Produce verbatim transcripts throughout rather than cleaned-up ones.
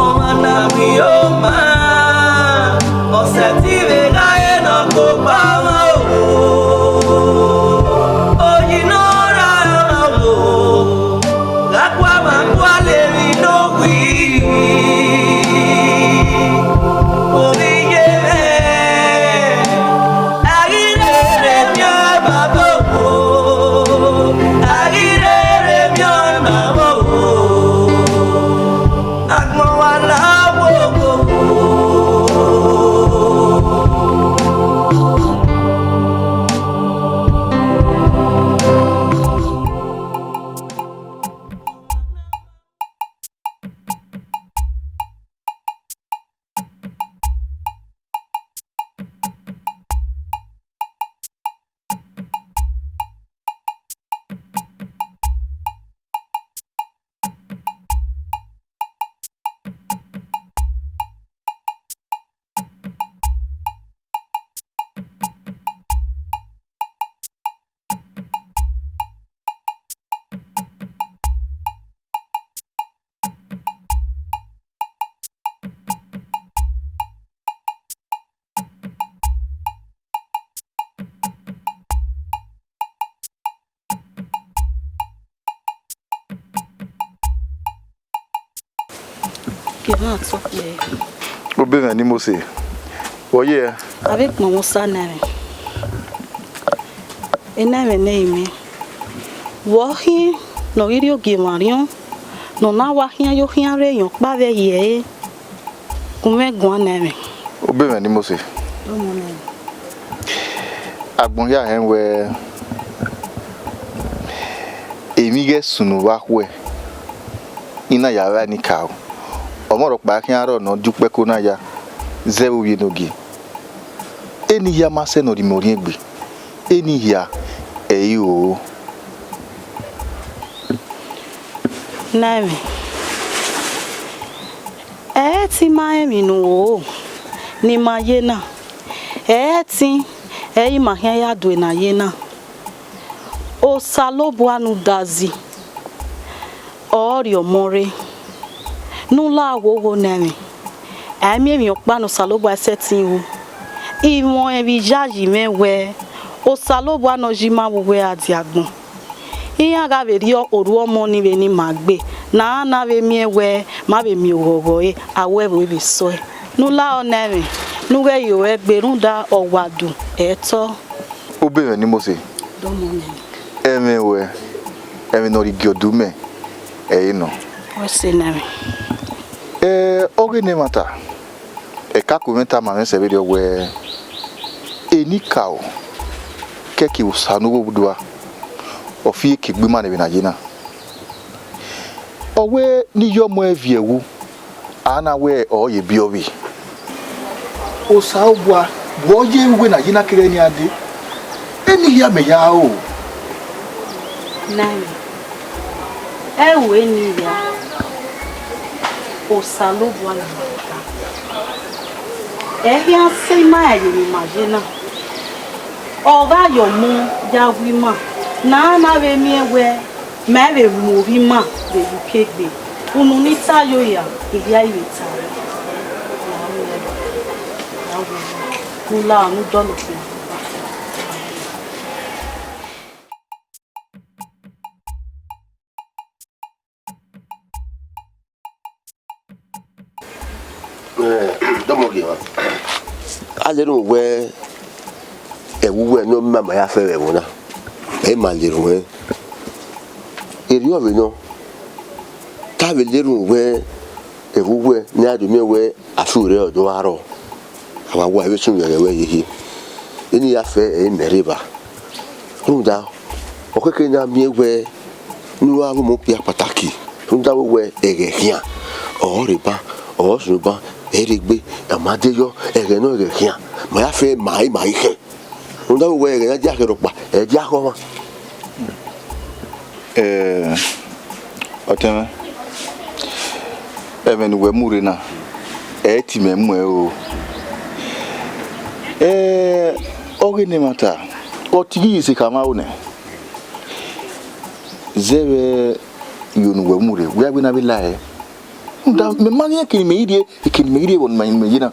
Ọmwa na wi oma, ọ sẹtin vbe gha re ne ọ koko ọmwa o. Oyi ne ọ ra ọmwa o, gha kua ma kua lele ne ọ wi. Ovbi iye mwẹ, a ghi rherhe miẹn baba o, a ghi rherhe miẹn mama o. Agbọn wa la wo koko. Kevbe atọ kpẹẹ. Obemwẹ ne Mose, wẹ ọ ye? A vbe kpọnmwẹ Osa ne ẹmwẹ. Ena ẹmwẹ ne ẹ i mẹ. Vbe ọ khin ne ọ ghi rrie ogie emwa arriọn, ne ọ na wa khian ye okhian rre emwi ọkpa vbe ẹhi ẹre? Gu mwẹ guan ne ẹmwẹ. Obemwẹ ne Mose. Agbọn hia hẹn wẹẹ, emwi ighẹ sunu vbe akhuẹ, I na ya vba enikaro. Ọmwa rhọkpa khian rrọọ ne ọ die ukpẹko na ya zẹ vbe ovbi enogie. Eni hia ma sẹ ne ọ rhie imẹ orhiẹn egbe. Eni hia ẹ i ro. Ne ẹmwẹ. Ẹ i ẹtin ma rẹn emwi ne u ro ne ima ye na. Ẹ i ẹtin, ẹ i ma khian ya due ne a ye na. Osanobua ne u da zẹ, ọ rhie ọmọ rre, ne u la wowo ne ẹmwẹ. A i miẹn emwi ọkpa ne Osanobua i sẹtin ru. I mwẹ ọnrẹn vbe iyayi mwẹ wẹẹ, Osanobua ne ọ yi ima vbe uwu ẹre a dia agbọn. Iran gha vbe rhie orhu ọmọ ni vbe ne ima gbe, ne a na vbe miẹn wẹẹ ma vbe miẹn oghọghọ ẹre, a wẹ vbe vbe sẹ ọe. Ne u lahọ ne ẹmwẹ, ne u ghẹ ye ruẹ gbe, rhunmwuda ọ wa du ẹtọ. Obemwẹ ne Mose. Dọmọ nẹ. Ẹmwẹ ruẹ, ẹmwẹ ne ọ rhie gie ọdumẹ, ẹ i re nọ. Wẹ sẹ ne ẹmwẹ. Ẹ, ọghe ne ẹmwata, ẹkaku mwẹ tama mwẹ sẹ vberriọ wẹẹ, enikaro kẹki vbe Osa ne u vbe dua, ọ fi eke gbe ima nẹ vbe ne a ye na. Ọ wẹ ne I ya ọmọ ẹre viẹ wu, a na wẹ ọ ye biẹ ovbi. Osanobua, vbe ọ ye vbe uwẹ ne a ye na keghe ne a dee? Eni hia mẹ ya ro. Nani, ẹ ru eni hia, Osanobua ne ima ta. Ẹ i khian sẹ ima rẹn ye emwi ne ima ye na. Ọ gha ye ọmọ ya wu ima, ne a na vbe miẹn wẹẹ, ma vbe mu ovbi ima vbe ye uki egbe. Unu ne I ta yo ya, I hia i vbe ta. Ne u la, ne u dọlọ khian. Ẹ, dọmọ gie emwa. A lele wẹẹ, ẹvbo uwẹ ne ọ ma ma ya fẹ vbe ẹvbo na, ẹ i ma lele ruẹn. Erriọ vbe nọ, te a vbe lele wẹẹ, ẹvbo uwẹ ne a do miẹn wẹẹ, a fi ore ọdọ gha rrọọ. A wa wa vbe sunu ẹghẹ wẹ hiehie. Eni ya fẹ ẹ i mẹ rre evba. Rhunmwuda, ọ khẹke ne a miẹn wẹẹ, ne u gha ru ọmọ okpia kpataki, rhunmwuda wẹẹ ẹghẹ khian, ọ rre ban, ọ sunu ban, ẹ i rre egbe, a ma de yọ, ẹghẹ nọ ẹghẹ khian, ma ya fẹ ma i ma i khẹ. Rhunmwuda wẹẹ ẹghẹ ne a dia khẹ rhọkpa, ẹ dia khẹ ọmwa. Eh, ọtẹn mwẹ, ẹmwẹ ne uwẹ mu rre na, ẹ i te imẹ muẹn o. Eh, ọghe ne ẹmwata, ọ tighi ye ise khama ro nẹ. Zẹ vbe iro ne uwẹ mu rre, wẹ a wẹ na vbe la hẹ. Rhunmwuda mẹ ma rẹn eke ne imẹ i rhie, eke ne imẹ i rhie vbe ọnii ma ye na.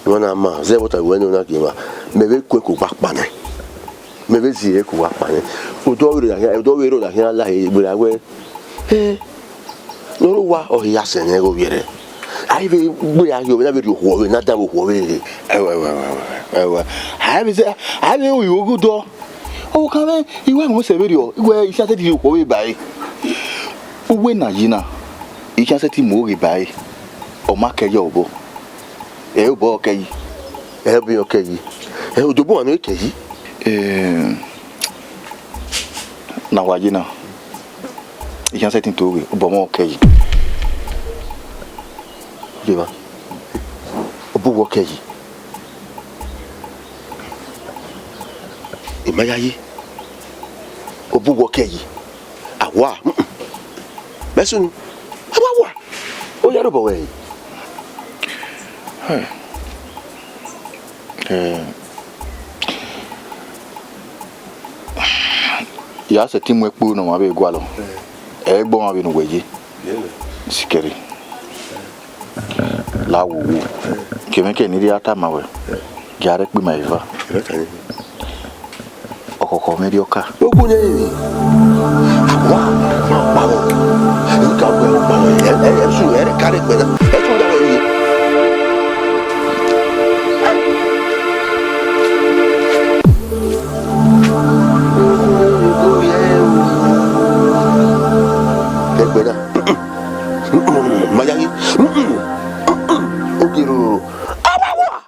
Emwa na ma zẹ vbe ọta wẹ ne ọ na gie emwa, mẹ vbe ku ẹko gba kpa nẹ. Mẹ vbe zi ẹko gba kpa nẹ. Odọ vbe ro na khian, odọ vbe ro na khian la he wẹ ra wẹ. Eh, ne ọ rre owa, ọ he ya sẹ nẹ ghe ovbi ẹre. A i vbe gbe a ghi ovbi na vbe rhie okhuo vbe na dan vbe okhuo vbe. Ẹwẹ, ẹwẹ, ẹwẹ, ẹwẹ, ẹwẹ. A i vbe zẹ, a i vbe ru igho ghe odọ. Ọvbokhan mwẹ, I wa rẹn sẹ vberriọ, I wẹ I khian sẹtin rhie okhuo vbe ba ẹre. Uwẹ na yi na, I khian sẹtin mu oghe ba ẹre, ọ ma kẹ yi obọ. Ẹ obọ ọ kẹ yi. Ẹ obọ ọ kẹ yi. Ẹ odobọ ọmwa ne ọ kẹ yi. Eh, na wa yi na, I khian sẹtin to ghe, obọ mwẹ ọ kẹ yi. Deba, obọ uwẹ ọ kẹ yi. I ma yayi, obọ uwẹ ọ kẹ yi. A wa, mm-mm. Mẹ sunu, a wa wa. Ọ ya rhobọ wẹ. Eh, ya sẹtin mu ẹkpo ne ọmwa vbe gualọ. Ẹ i gbe ọmwa vbene uwẹ ye. Sikẹrre. La wowo. Kevbe ẹmwẹ ne I rhie tama wẹ, gie a rhie ẹkpo ima eva. Ọkhọkhọ mwẹ rhie ọka. Ogun ne ere. Wa, wa kpao. Ika wẹ kpao. Ẹ, ẹ, ẹ su, ẹ ka rre ẹgbẹ na. Ẹ su da wẹ ye. Ẹgbẹ na. Ma yayi. Oge roro. Awa wa.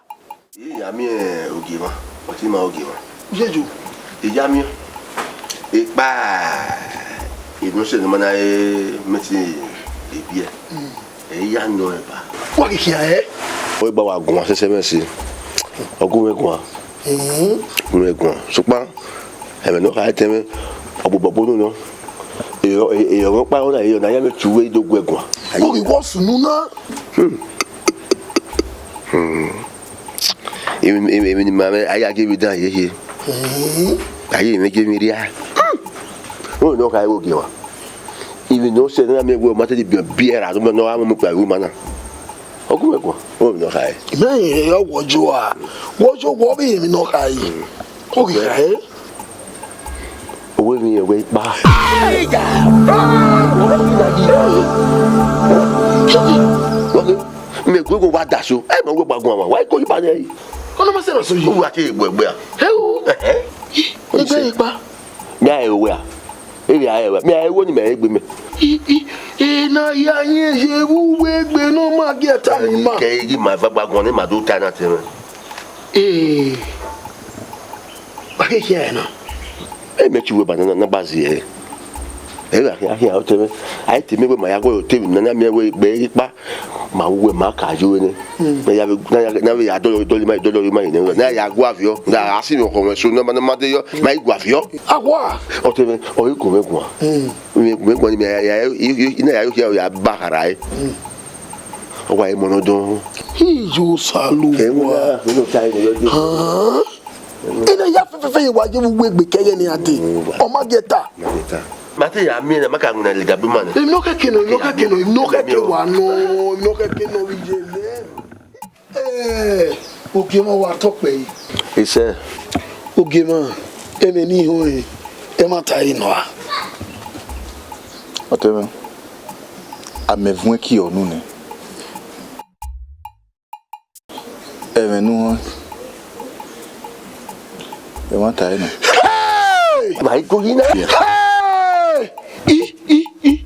Iya miẹn ogie mwa, ọtẹn ma ogie mwa. Jeju. Iya miẹn. Ekpa, emwi ọse ne ma na re mẹtin ebiẹ. Ẹ i ya nọ ẹba. Wa ghi khian hẹ? Ọ gba wa guan sẹsẹ mwẹ si. Ọ gu mwẹ guan. Gu mwẹ guan. Sokpan, ẹmwẹ ne ọ kha tẹn mwẹ, ọ gbobọ bonu nọ. Erriọ, erriọ ọkpa na, erriọ ne a ya mwẹ tie uwu do gu ẹre guan. Ọ ghi wọ sunu na. Emwi, emwi, emwi ne ima mwẹ, a ya gie vbe dan hiehie. A ya emwi gie emwi rria. Unu ne ọ kha ẹvbo gie mwa. Emwi ne ọ sẹ ne a miẹn wẹ ọ ma te biẹ biẹ ra, ne ọ gha mu okpia vbe ima na. Ọ gu mwẹ guan, unu ne ọ kha ẹre. Imẹ rẹn rẹn wọ yo a, wọ yo wọ vbe emwi ne ọ kha ẹre. Ọ ghi kha ẹre. Owe emwi rẹn wẹ ikpa. Mẹ gu ego wa daso, ẹ ma wẹ gba guan wa, wa i ko yi ba nẹ. Ọnọ ma sẹ na so yi. Uwa ke egbe ẹgbẹ a. He o. Ẹgbẹ ikpa. Mẹ a ẹre owe a. Ere a ẹre owe. Mẹ a ẹre owe ni mẹ egbe mẹ. I, i, e na ya yin ye vbe uwu egbe ne ọ ma gie ta ni ma. Kẹ i ghi ma eva gba guan ne ma do ta na te mwẹ. Ee. Wa ke khian na. E mẹ te uwu eba na, na gba zie ẹre. Ẹ gha khian khian ọtẹn mwẹ. A i te mẹ wẹ ma ya guọlọ te emwi ne a na miẹn wẹ egbe ikpa. Ma wu wẹ ma ka yo nẹ. Na ya vbe, na ya, na vbe ya dọlọ, dọlọ ima, dọlọ ima nẹ. Na ya gua viọ, na a si mẹ ọkhọ mwẹ so, na ma, na ma de yọ, ma i gua viọ. Awa. Ọtẹn mwẹ, ọ i gu mwẹ guan. Mẹ gu mwẹ guan ni mẹ ya, ya, i, i, i na ya yo khia ya ba khara ẹre. Ọ wa i mọ nọ dọn. Iyo Osanobua. Kẹ mwẹ na, mwẹ nọ ta ẹre yọ de. Hàn? Ena ya fẹfẹfẹ ye wa ye vbe uwu egbe kẹghẹ ne iran dee. Ọ ma gie ta. Ma te ya miẹn na, ma ka winna le dagbe ima nẹ. Emwi ne ọ kẹke nọ, emwi ne ọ kẹke nọ, emwi ne ọ kẹke wa nọ, emwi ne ọ kẹke nọ vbe iye nẹ. Eh, ogie mwa wa tọ kpẹ yi. Isẹ. Ogie mwa, ẹmwẹ ne I họn ẹn, ẹmwata ẹre nọ a. Ọtẹn mwẹ, a mẹ vuẹn kiẹ ọnu nẹ. Ẹmwẹ ne u họn, ẹmwata ẹre nọ. Hey! Ma i go yi na. Hey! I, i, i.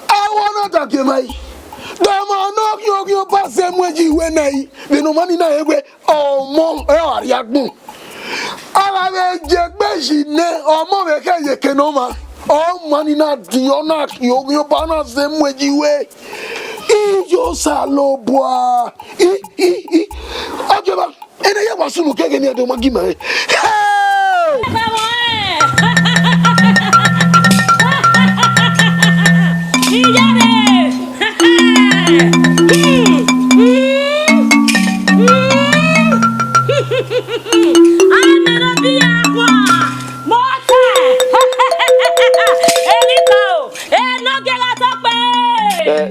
Awọ na da gie ma yi. Da ma ne ọghiọghiọ ba zẹ mu ẹyi wẹ na yi. Vbene ọmọ ni na he wẹ, ọmọ ẹ wa rhie agbọn. A gha vbe je egbe yi nẹ, ọmọ vbe khẹ ye eke ne ọ ma. Ọmọ ni na diọn na khian oghian ọba na zẹ mu ẹyi wẹ. Iyo Osanobua. I, i, i. Ọjọba, ene ya wa sunu kẹghẹ ne a do ma gi ma rẹ. Hey!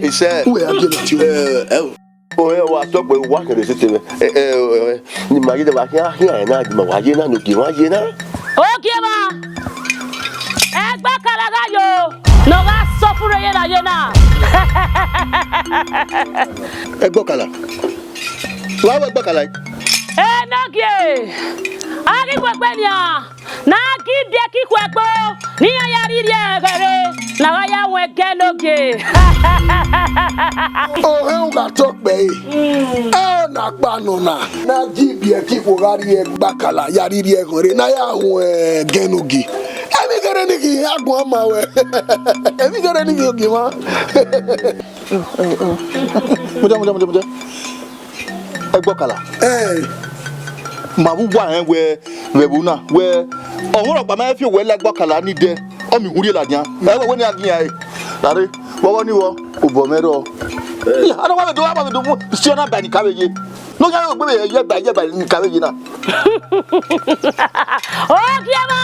Isẹ. Uwẹ a je na ti o. Ẹ, ẹ, o, ẹ, wa tọ gbe wa kẹrẹ sete mwẹ. Ẹ, ẹ, ẹ, ẹ, ne ima ye na, wa khian khian ẹre na, ne ima wa ye na, ne ogie mwa ye na. Ogie mwa. Ẹgbẹkala gha yo, ne ọ gha sọ furre ye na ye na. Ẹgbẹkala. Wa wẹ Ẹgbẹkala. Enogie, a ghi mu egbe nian. Ne a ghi biẹ ke ikhuo ẹgbo, ne iran ya rhirhi ẹghẹ rre, ne a gha ya wọn ẹgẹ ne ogie. Ohẹn u gha tọ kpẹre, ẹ na kpa nọ na, ne a ghi biẹ ke ikhuo gha rhie Ẹgbẹkala ya rhirhi ẹghẹ rre, ne a ya wọn ẹgẹ ne ogie. Emwi kherhe ni ghi agbọn ma wẹ, emwi kherhe ni ghi ogie mwa. Mudia, mudia, mudia, mudia. Ẹgbẹkala. Ẹ. Ma vbe uwa rẹn wẹ vbe ẹvbo na, wẹ ọmwa rhọkpa ma fi owẹ la Ẹgbẹkala ni dẹ, ọ miẹn uhunmwu rhie ladian. Ẹ wẹ wẹ ne a gian ẹre. Lare, vbe ọghọ ni vbọ, obọ mwẹ rrọọ. Ẹ. Ya, a na wa vbe do, a wa vbe do mu, si ọ na ba ni ka vbe ye. Ne ọ ya gbe vbe ye ba, ye ba ni ka vbe ye na. Ogie mwa,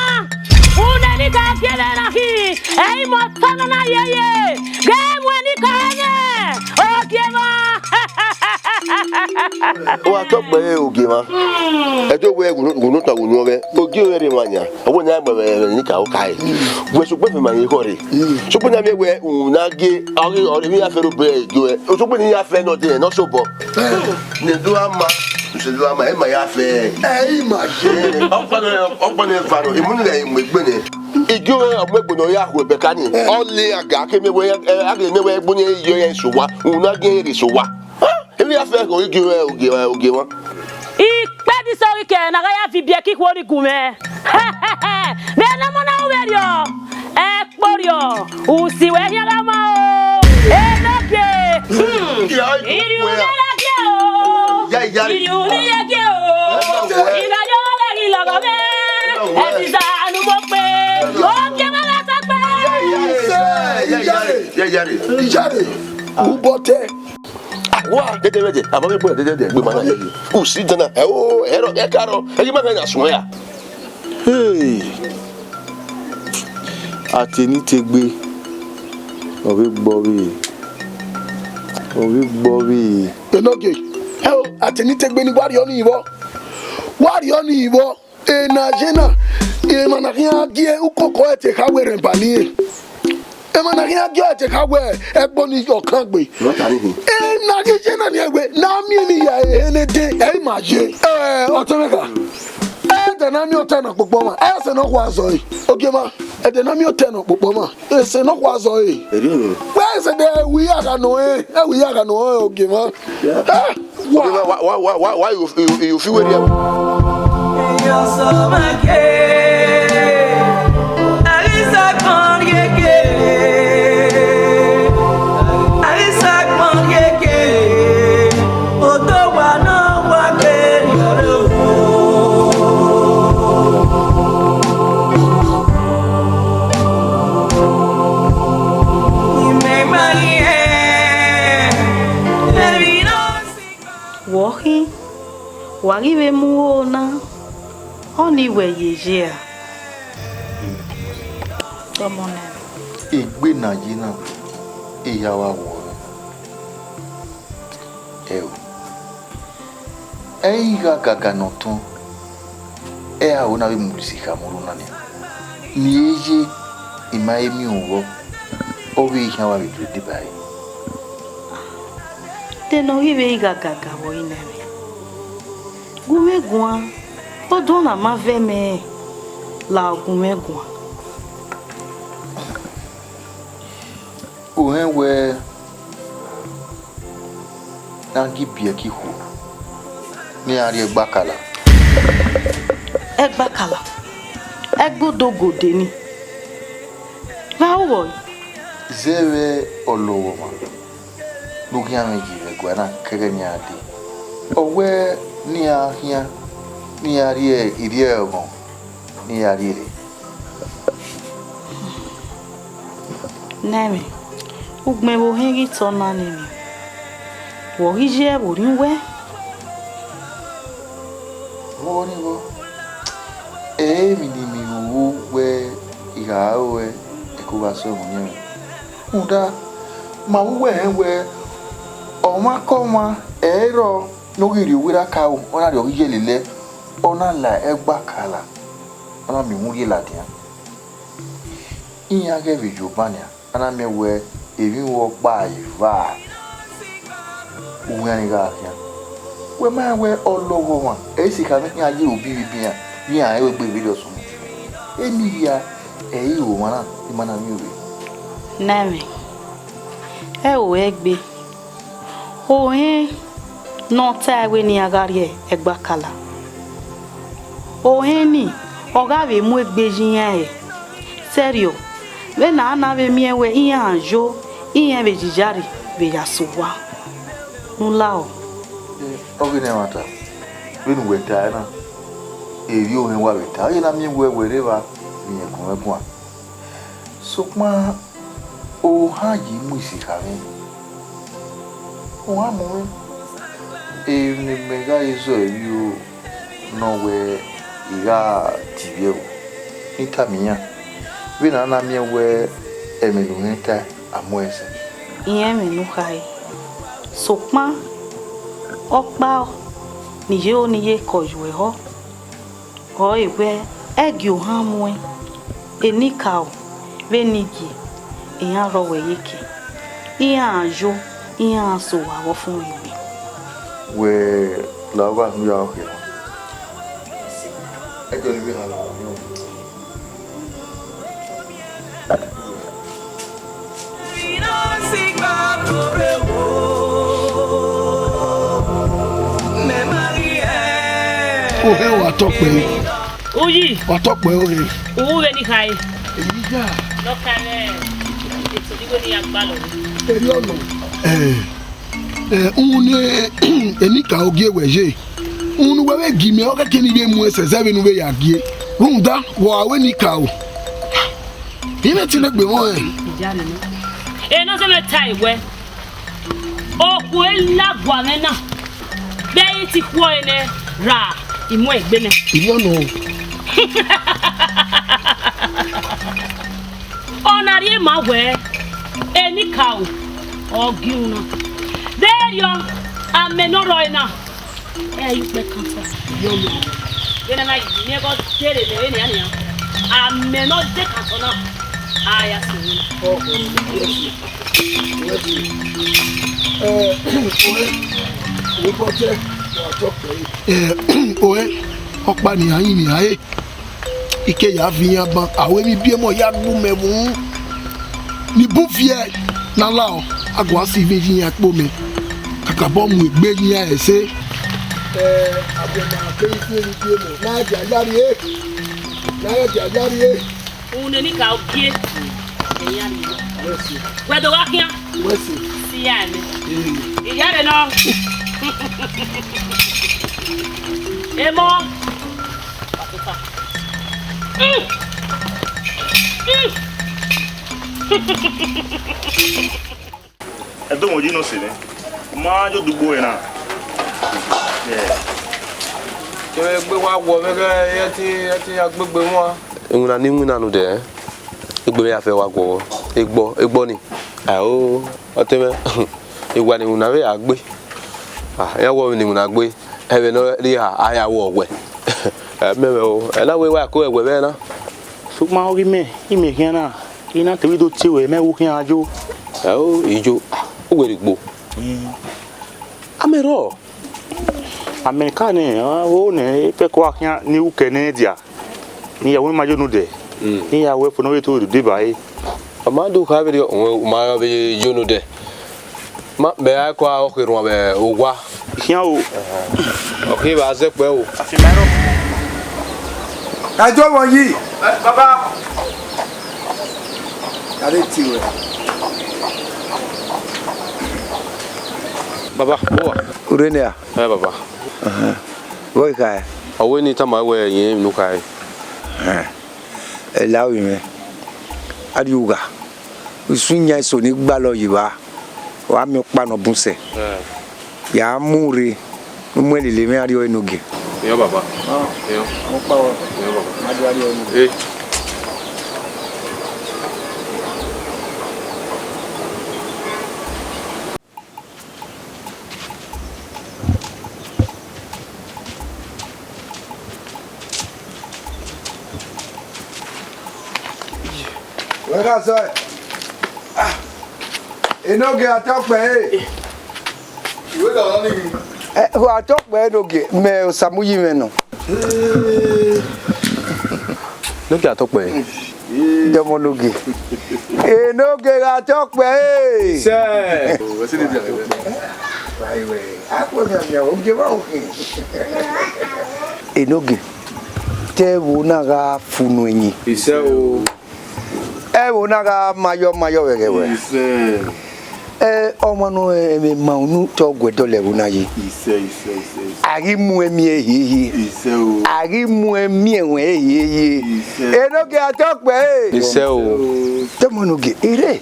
une ni ka gie mwẹ na khin, ẹ i mẹ otọ nọ na yeye, ghẹ mu ẹn ni ka ẹyẹn, ogie mwa. Wa tọ kpẹre ogie mwa. Ẹ do wẹ ghunu ta ghunu ọghẹ. Ogie mwẹ rre emwa yan. Ọ wẹ ne a gbe vbe ni ka oka ẹre. Wẹ sokpan fẹ ma ye khọre. Sokpan na miẹn wẹ u na gie ọghe ọre emwi ya fẹ ro be ẹre gie wẹ. Sokpan ne ya fẹ nọ de nọ sobọ. Ne do ama, se do ama, e ma ya fẹ. Ẹ i ma ye. Ọkpọnọ, ọkpọnọ eva nọ, imunu gha mu egbe nẹ. Igi ọmọ egbe nọ ya hu ẹbẹ ka ni. Ọ le aga ke mẹ wẹ, a gele mẹ wẹ egbe ni yo ya so wa. U na gie rre so wa. Emwi ya fẹ ko igi ogie, ogie mwa. Ikpẹdẹ isọghe kẹ ne a gha ya viọ ibiẹka ikhuo ni gu mwẹ. Vbe ne ọmọ na ru vberriọ, ẹkporriọ, usi wẹ khian gha ma o. Enogie. Hmm. Irhiun ni rre gie o. Ya, ya. Irhiun ni rre gie o. Enogie. Ina yo lẹ ghi lọghọ mwẹ. Ẹdisa nu mo kpe. Ogie mwa gha ta kpe. Ya, ya, ya, ya, ya, ya. Iyare. Ubọtẹ. Wa dede vbe ẹdẹ, ama vbe gbe dede vbe ẹdẹ, gbe ma na ye. Usi dan na, ẹ o, ẹ rọ, ẹ ka rọ, ẹ ghi ma gha na suẹn ya. Hey! Atenitegbe, ọ vbe gbọ vbe, ọ vbe gbọ vbe. Enogie, ẹ o, Atenitegbe ni wa rhie ọnii vbọ, wa rhie ọnii vbọ. Ena ye na, emwa na khian gie ukoko ẹre te kha wẹ rẹn ba ni. Emwa na khian gie ẹre te kha wẹ ẹgbo ni yọ kan gbe. Ena ye ye na ni ẹwe, na miẹn ni ya ehe ne de, ẹ i ma ye. Ẹ, ọtẹn mwẹ kha. Ẹdẹ na miẹn otọ na kpokpo ma, ẹse nọ khua zọ ẹre. Ogie mwa, ẹdẹ na miẹn otọ na kpokpo ma. Ese nọ khua zọ ẹre. Wẹ ese de wi agha nọ ẹn, ẹ wi agha nọ ẹn ogie mwa. Eh, wa wa wa wa wa wa yo yo yo fi weri. Wọ khin, wa ghi vbe mu ro na, ọnii wẹ yeye ra? Sọmọ nẹ. Egbe na ye na, eya wa wọ ẹre. Ẹo, ẹ i gha gaga ne ọ tọn, ẹ i aro na vbe mu isi kha mu ro na nian. Ne I ye, I ma he miẹn uhọ, ọ vbe khian wa vbe due deba ẹre. De ne ọ ghi vbe gha gaga vbe ọre nẹ mwẹ? Gu mwẹ guan, odọn na ma vẹ mẹ, la gu mwẹ guan. U rẹn wẹẹ, ne a ghi biẹ ke ikhuo, ne iran rhie ẹgbakala. Ẹgbakala? Ẹgbe odogode ni. Vbe a ru vbọ? Zẹvbe ọlọghọmwa ne u khian mwẹ yi vbe ẹguae na kẹghẹ ne iran dee. Ọ wẹẹ ne iran khian, ne iran rhie irhiẹghọn, ne iran rhie rre. Nẹ mwẹ, ugbẹn vbe ohẹn ghi tọ na nẹ mwẹ, wẹ ọ ghi ye ẹvbo orhiọn wẹ? Vbọ ni vbọ? Ẹ i re emwi ne I miẹn vbe owa wẹ I gha ru ẹe, ẹko gha sẹ ọmọ yẹn mwẹ. Rhunmwuda, Ma vbe uwẹ rẹn wẹẹ, ọmwaikọmwa ẹre rrọọ ne ọ ghi rrie owa erha ka ru, ọ na rrie ọghe iye lele, ọ na la ẹgbakala, ọ na miẹn uhunmwu rhie ladian. Iran ghẹ vbe ye oban nian, a na miẹn wẹẹ emwi vbe ọkpa eva, uwu iran ni gha khian. Wẹ ma rẹn wẹẹ ọlọghọmwa, ẹ i sikhamwẹ khian ye ro bibibian, iran rẹn wẹẹ egbe vberriọ sunu. Eni hia, ẹ i ru ọmwa na, ima na miẹn ovbe. Nẹmwẹ, ẹ ru ẹgbe. Ohẹn ne ọ tae wẹẹ ne iran gha rrie ẹgbakala. Ohẹn nii, ọ gha vbe mu egbe ye iran hẹ. Sẹrriọ, vbene a na vbe miẹn wẹẹ iran yo, iran vbe ye iyare vbe ya sẹ owa ne u lahọ. Ọghe nẹ ẹmwata, vbene uwẹ tae na, erriọ ohẹn wa vbe ta, ọ ye na miẹn wẹẹ wẹ rre evba vbe irẹn guan guan. Sokpan ohan ye mu isikhamwẹ, ohan mu mwẹ. Emwi ne imẹ gha re zọ ẹre iro nọ wẹẹ I gha tivbi ẹvbo, ne I tama iran, vbene a na miẹn wẹẹ ẹmwẹ ne uhẹn tae, a mu ẹre sẹ. Irẹn ẹmwẹ ne u khare, sokpan ọkpa ne I ye ro ne I ye kọ yuẹ họ. Ọre wẹẹ, ẹgie ohan muẹn, enikaro vbe enigie, iran rrọọ wẹ iyeke, iran yo, iran sẹ owa vbe ọfumwegbe. Wẹ la ọgua ne u ya ọkhe na. Ẹdẹ ọnii vbe hama mwẹ. Ohe wa tọ kpẹre. Uyi. Wa tọ kpẹre ohe. Uwu vbene I khare. Eyi ya. Nọ ka mwẹ eto ni wẹ ne I ya gbalọ. Erriọ nọ. Eh, eh, uhunmwu ne enikaro gie wẹ ye. Uhunmwu ne uwẹ vbe gie mẹ, ọ khẹke ne I vbe mu ẹn sẹ zẹ vbene u vbe ya gie. Rhunmwuda, wa ru enikaro. I mwẹ te ne egbe mwẹ ọnrẹn. Ena zẹ mwẹ tae wẹẹ, okhuo la guan mwẹ na, vbe I ti khuọe nẹ ra, I mu egbe nẹ. Erriọ nọ. Ọ na rhie ma wẹẹ, enikaro, ọ gie unu na. Vberriọ, amẹ ne ọ rrọọ na, ẹ i kpẹ kan ta. Erriọ nọ. Vbene a na yi miẹn ẹghẹ ọ dere mẹ vbenian nian, amẹ ne ọ de kan ta na, a ya sẹ ẹre. Ọ, ọ, ọ, ọ, ọ, ọ, ẹ, ẹ, ẹ, ẹ, ẹ, ọkpa ne iran yin ne iran re. I ke ya viọ iran ban, a ru emwi ibiẹmọ ya gbe umẹ vbe uhunmwu. Ne I bun viẹ ne a lao, a guan sẹ ivin ye iran kpo mẹ. Kakabọ mu egbe ye iran ẹse. Ẹ, agbọn ma keghi fi emwi ibiẹmọ, ne a dia ya rrie, ne a dia ya rrie. Uhunmwu ne enikaro gie, iran rrie. Wẹ do gha khian. Wẹ sẹ. Si ya ẹmwẹ. Ee. Iyare nọ. Emọ. Ẹdọmọ yi nọ sẹ nẹ, ma yo dugbo ẹre na. Kevbe egbe wa wọ vbe ẹghẹ ẹ te, ẹ te ya gbegbe wan. Iwinna ne I winna ne odẹ, egbe mwẹ ya fẹ wa guọghọ. Egbọ, egbọ ni. Ao, ọtẹn mwẹ, I wa ne iwinna vbe a gbe. Ah, iran wọ vbe ne iwinna gbe, ẹmwẹ ne ọ rhie a ya wọ wẹ. Ẹ mẹ mwẹ o, ẹ na wẹ wa ko ẹwẹ vbe na. Sokpan ọghe imẹ, imẹ khian na, I na te vbe do tie ruẹ, mẹ wo khian yo. Ao, ijo, ah, uwẹ rhie gbo. Amẹ rrọọ. Amẹ ka nẹ, a ho nẹ, epẹkọ a khian ne I ru kẹ nẹ dia. Ne I ya wẹ ma yo ne odẹ. Mm. Ne I ya wẹ fo ne ọ vbe to deba ẹre. Ọ ma do kha vberriọ, u ma vbe yo ne odẹ. Ma, mẹ a kọ ọkherhuan vbe owa. Khian o. Ọ khe vbe a zẹ kpẹ o. Afi ma rọ. Ẹjọ wọ yi. Ẹ, baba. Kare tie ruẹ. Baba, bọ wa? Urenia. Ẹ, baba. Ẹhẹn. Vbọ i khae? Ọ wẹ ne I tama wẹ irẹn emwi ne u khae. Ẹhẹn. Ẹ la ovbi mwẹ. A rrie ugha. Usun iyan eso ni gbalọ yi evba. Wa miẹn ọkpa ne ọ bun sẹ. Ẹ. Ya mu rre, ne u mu ẹn lele mwẹ, a rrie ọre ne ogie. Iyọ, baba. Ọ. Iyọ. Ọkpa wọ. Iyọ, baba. Ma do a rrie ọre ne ogie. Ẹ. Wẹ gha sẹ. Ah, Enogie, a tọ kpẹ ẹre. Uwẹ da ọna ni. Eh, wa tọ kpẹ Enogie, mẹ Osamuyi mwẹ nọ. Enogie, a tọ kpẹ ẹre. Dọmọ Enogie. Enogie, gha tọ kpẹ ẹre. Sẹ. Enogie, te ẹvbo na gha funu ẹyin. Isẹ o. Ẹvbo na gha mayọ mayọ vbe ẹghẹ wẹ. Isẹ. Ẹ, ọmwa ne ẹmwẹ ma unu te ọ guẹ dọlọ ẹvbo na yi. Isẹ, isẹ, isẹ, isẹ. A ghi mu ẹmiẹn hiehie. Isẹ o. A ghi mu ẹmiẹn ruẹn hiehie. Isẹ. Enogie, a tọ kpẹ ẹre. Isẹ o. Dọmọ Enogie, ire.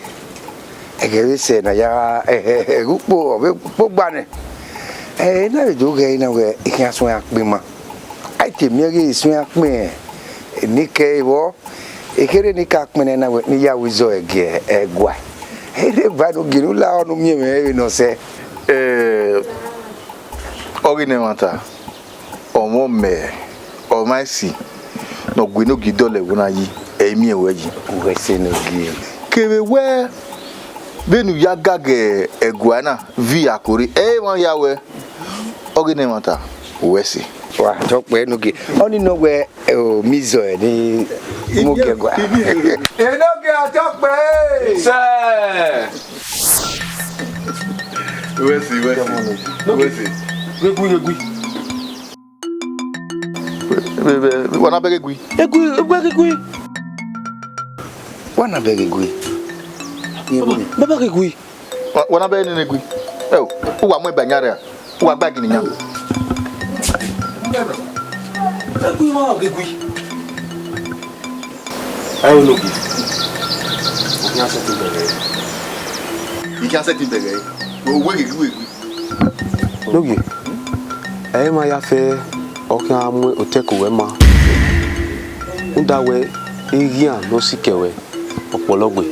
Ẹghẹ vbe sẹ ne a ya gha, ẹghẹ ukpo, ọ vbe ukpo gba nẹ. Ẹ, ena vbe do ghẹ na wẹ, I khian suẹn akpẹn ma. A i te miẹn ghe I suẹn akpẹn, ne I kẹ vbọ, ekherhe ne I ka kpẹn na wẹ, ne I ya ru izọ ẹgiẹ ẹguae. Erha eva ne u gie ne u la ọnii miẹn mwẹ vbene ọ sẹ. Ẹ, ọ ghi nọ ẹmwata. Ọmọ mẹ, ọmwa esi ne ọ gu Enogie dọlọ ẹvbo na yi, ẹ i miẹn ruẹ yi. Uwẹ sẹ Enogie. Kevbe wẹ, vbene u ya gagẹ ẹguae na viọ akore, ẹ i mwẹ ya wẹ, ọ ghi nọ ẹmwata, uwẹ sẹ. Wa tọ kpẹ Enogie. Ọnii nọ wẹ, o, mi zọ ẹ ni mu gie ẹguae. Enogie, a tọ kpẹ ẹre. Sẹ. Uwẹ sẹ, uwẹ sẹ. Uwẹ sẹ. Ghegui, ghegui. Vbe, vbe, vbe, wa na bẹghe gui. Egui, egui, egui. Wa na bẹghe gui. Baba, baba ghe gui. Wa, wa na bẹghe nene gui. Ẹ o, u wa mu ẹba yan rẹ a? U wa gba gini yan? Egui, wa ghe gui. Ẹ o, Enogie. U khian sẹtin bẹghe. I khian sẹtin bẹghe. Wo, wo ghe gui, wo ghe gui. Enogie, ẹ i ma ya fẹ ọ khian mu otẹko ruẹ ma, rhunmwuda wẹ eghian ne ọ sikẹ ruẹ, ọ kpọlọ gbe.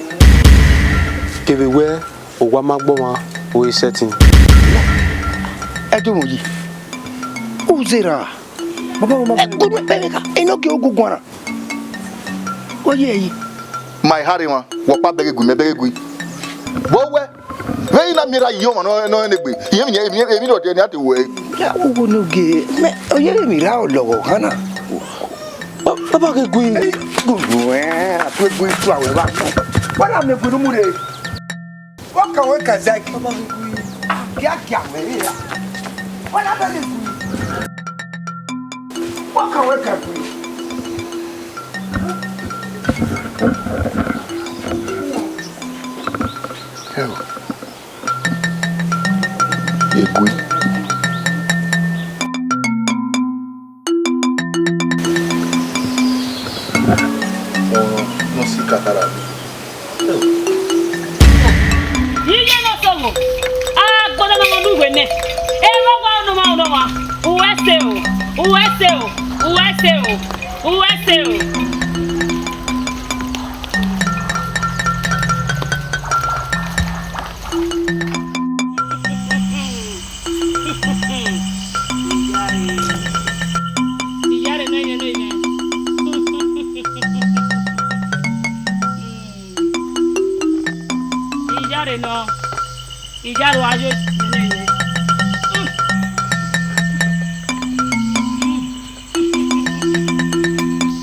Kevbe wẹ owa ma gbọmwa, u i sẹtin. Ẹdọmọ yi, u zẹ ra? Baba, baba. Ẹ, gu nuẹn kpẹvbe kha, Enogie, u gu guan na. Oye yi. Ma i harre mwa, wẹ ọkpa bẹghe gui, mẹ bẹghe gui. Vbe wẹ, vbe I na miẹn erha yi ọmwa nọ, nọ rẹn egbe, emwi, emwi, emwi rhọkhiẹ ne a te wẹ. Ya, u gu Enogie, mẹ, oye emwi ra ọlọghọ khan na. Ba-, baba ghe gui. Gu nuẹn, a tu egui tu awẹ vba. Wa na mẹ egui ne u mu rre. Wa kan wẹ ka Zaki. Giagia wẹ rre ra. Wa na bẹghe egui. Wa kan wẹ ka egui. Egui. Ọmọ ne ọ si kakara. Iye ne ọ sọvbọ, agbọdọ ma ne uwẹ nẹ. Erha ọwa ne ọ ma, ne ọ ma. Uwẹ sẹ o, uwẹ sẹ o, uwẹ sẹ o, uwẹ sẹ o. Iyare. Iyare nọ, iyare nọ. Iyare nọ. Iyare wa yo nene.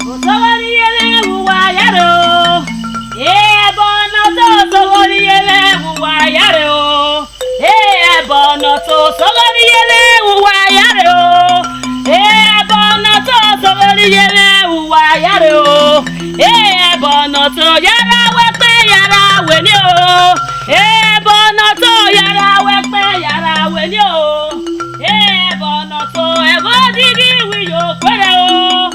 Osogho ni yele uwa yare o. Ẹbọ ne ọ ta osogho ni yele uwa yare o. Ẹbọ ne ọ ta osogho ni yele uwa yare o. Ẹbọ ne ọ ta osogho ni yele uwa yare o. Ẹbọ ne ọ ta yara wẹ kpẹ yara wẹ ni o. Ẹbọ ne ọ ta yara wẹ kpẹ yara wẹ ni o. Ẹbọ ne ọ ta ẹghẹ odigi wi yo kpere o.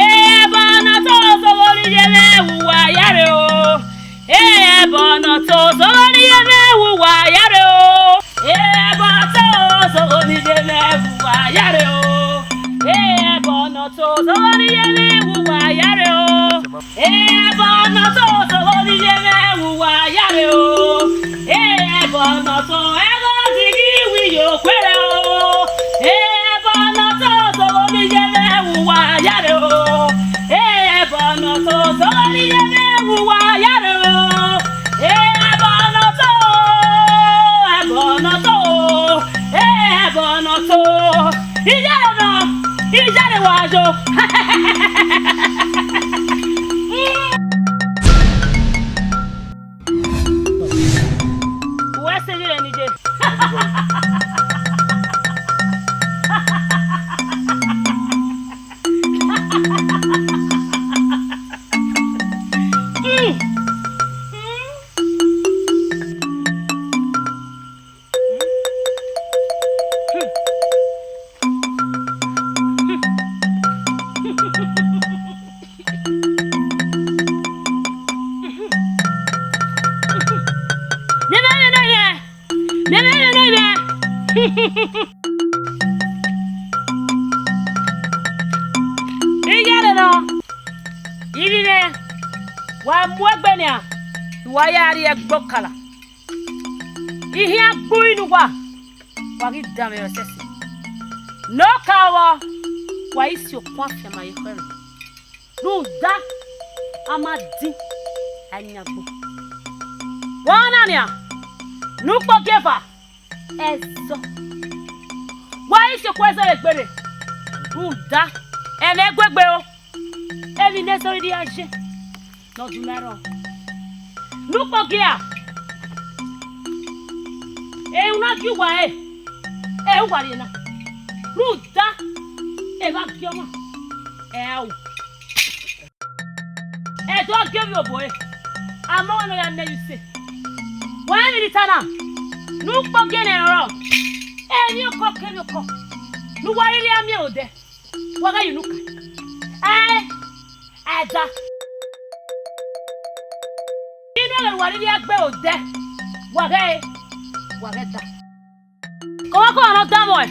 Ẹbọ ne ọ ta osogho ni yele uwa yare o. Ẹbọ ne ọ ta osogho ni yele uwa yare o. Ẹbọ ne ọ ta osogho ni yele uwa yare o. Ẹbọ ne ọ ta osogho ni yele uwa yare o. Ẹbọ ne ọ ta osogho ni yele uwa yare o. Ẹbọ ne ọ ta ẹghẹ odigi wi yo kpere o. Ẹbọ ne ọ ta osogho ni yele uwa yare o. Ẹbọ ne ọ ta osogho ni yele uwa yare o. Iyare nọ, iyare wa yo. Uwẹ sẹ vberriọ ne I ye. Iyare nọ, ivbi mwẹ, wa mu egbe nian, ne uwa ya rrie ẹgbokala. Ihian gbe inu uwa, wa ghi danmwẹ ẹsẹse. Ne ọ ka vbọ, wa i si okuan afianma ye ekhọe mwẹ. Rhunmwuda, a ma din, a yan agbọn. Wa na nian, ne ukpogiefa, ẹzọ. Wa i si okuan ẹzọ ye egberre. Rhunmwuda, ẹmwẹ gu egbe o. Emwi ne ẹzọ rhirhi a ye, ne ọ duma rrọọ. Ne ukpogia, erhunmwu na gie uwa ẹre, ẹre uwa rhie na. Rhunmwuda, evba gie ọmwa, ẹre a ru. Ẹdẹ ọ gie ovbi obo ẹre, a ma ọmwa ne ọ ya miẹn ye use. Wa rẹn emwi ne I ta na, ne ukpogia ne ẹre ọrọre, emwiokọ ke emwiokọ ne uwa rhirhi a miẹn odẹ. Wa gha ye unu kan. Ẹ, ẹda. Inu ẹghẹ ne uwa rhirhi gbe odẹ, wa ghẹ, wa ghẹ da. Kọmhakọmha ne ọ danmwẹ,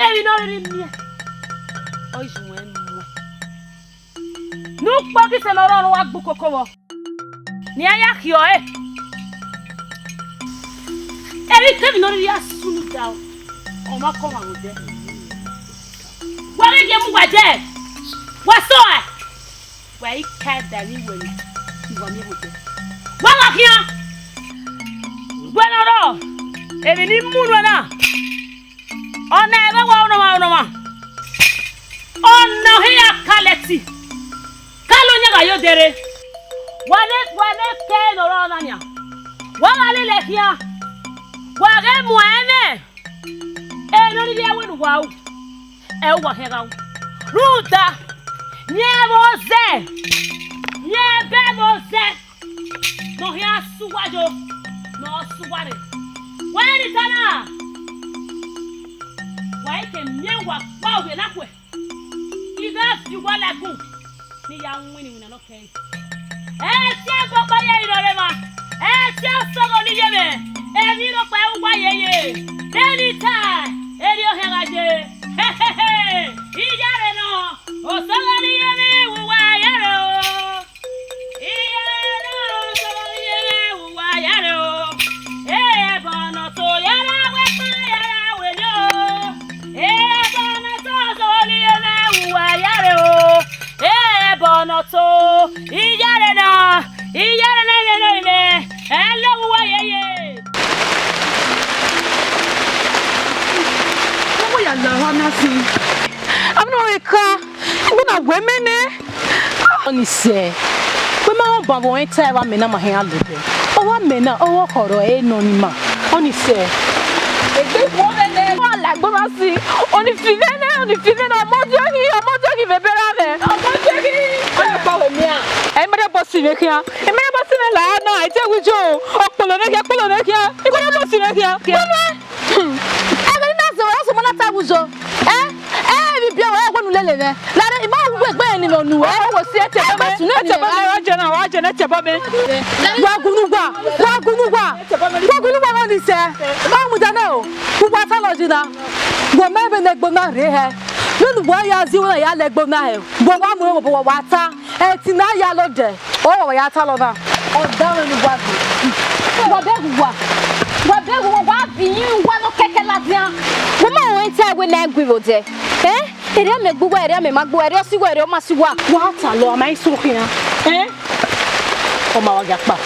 emwi ne ọ rhirhi miẹn, ọ i zẹ uwẹ muẹn. Ne ukpogisa ne ọ rrọọ ne uwa gbe ukoko vbọ. Ne iran ya khiọre. Emwi kemwi ne ọ rhirhi ya sunu da ọmwa kọmwa vbe odẹ. Wa ghi ye mu uwa dẹ, wa sẹ ọe, wa i ka ẹdẹ vbe iwẹ ne uwa miẹn vbe odẹ. Wa gha khian, wẹ ne ọ rrọọ, emwi ne I mu nuẹn na, ọna ẹmwẹ wa unu ọmwa unu ọmwa. Ọna ọ hia kalẹ ẹti, kalọ yan gha ye odẹ rre. Wa ne, wa ne ke ne ọ rrọọ na nian. Wa gha lele khian. Wa ghẹ mu ẹmwẹ. Ẹ ne ọ rhirhi wẹ ne uwa ru, ẹ uwa khian gha ru. Rhunmwuda, miẹn vbe ozẹ, miẹn ẹbẹ vbe ozẹ. Ne ọ khian sẹ uwa yo, ne ọ sẹ uwa rre. Wẹ ne I ta na, wa i ke miẹn uwa gba ovbi na khuẹ, I gha fi uwa la ẹgun ne I ya winna iwinna ne ọ kẹe. Ẹtin ẹgbẹe ọkpa ye ẹre ne ọ rre emwa, ẹtin ọsọghe ne I ye mwẹ, emwi rhọkpa uwa yeye. Vbene I ta, erriọ ọ khian gha ye. Iyare nọ, ọsọghe ne I ye mwẹ, uwa yare o. Iyare nọ, ọsọghe ne I ye mwẹ, uwa yare o. Ẹbọ ne ọ to yare, wẹ kpa yare wẹ yo. Ẹbọ ne ọ to, ọsọghe ne I ye mwẹ, uwa yare o. Ẹbọ ne ọ to, iyare na, iyare na, iyare na, ẹ lọ vbe uwa yeye. Ọmọ ya la ọha na sin. Amina, ọ ka, igbe na wẹ mẹ nẹ. Ọni sẹ, wẹ ma rẹn ọban vbe ọnrẹn ta ẹvbo amẹ na ma hẹn a lodẹ. Ọvbo amẹ na, ọvbo khọrọ ẹre nọ ni ma. Ọni sẹ. Egbe ikhuo mwẹ nẹ, ọ la ẹgbẹ na si. Ọni fi mwẹ nẹ, ọni fi mwẹ nẹ, ọmọ diọghi, ọmọ diọghi vbe bẹrẹ mwẹ. Ọmọ diọghi, ọ ya kpa wẹ miẹn. Ẹ i ma rẹn ẹbọ si mwẹ khian. I ma rẹn ẹbọ si mwẹ la na, I te wu ijo. Ọkpolo mwẹ khian, ọkpolo mwẹ khian. I ma rẹn ẹbọ si mwẹ khian. Wẹ nẹ. Hmm. Ẹghẹ ne I na zẹ ruẹ, ọ sẹ ọmọ na ta vbe uzo. Ẹ, ẹ, emwi biẹ ruẹ, wẹ ne u lele mwẹ. Lare, I ma wu egbe ne I mwẹ unu ruẹ. Ọ wo si ẹtẹ bọ mẹ. Ẹtẹ bọ mẹ, wa jẹ na, wa jẹ na, ẹtẹ bọ mẹ. Wa gunu uwa, wa gunu uwa. Wa gunu uwa, wa ni sẹ. Ma mu da na o. Uwa ta lọ yi na. Wẹ mẹ vbene egbe na rre hẹ. Vbene uwa ya zẹ iwinna ya la egbe na hẹ. Wẹ wa mu ẹmwẹ obọ, wa ta. Ẹtin na ya lodẹ. Ọ wa ya ta lọ na. Ọ da mwẹ ne uwa gbe. Wa bẹghe uwa. Wa bẹghe uwa, wa viọ iyẹn uwa ne ọ kẹkẹ ladian. Wẹ ma rẹn ta wẹ ne a gui vbe odẹ. Ẹ? Erriọ mẹ gbe uwa, erriọ mẹ ma gbe uwa, erriọ ọ si uwa, erriọ ọ ma si uwa. Wa ta lọ, a ma i so khian. Ẹ? Ọ ma wa gia kpa.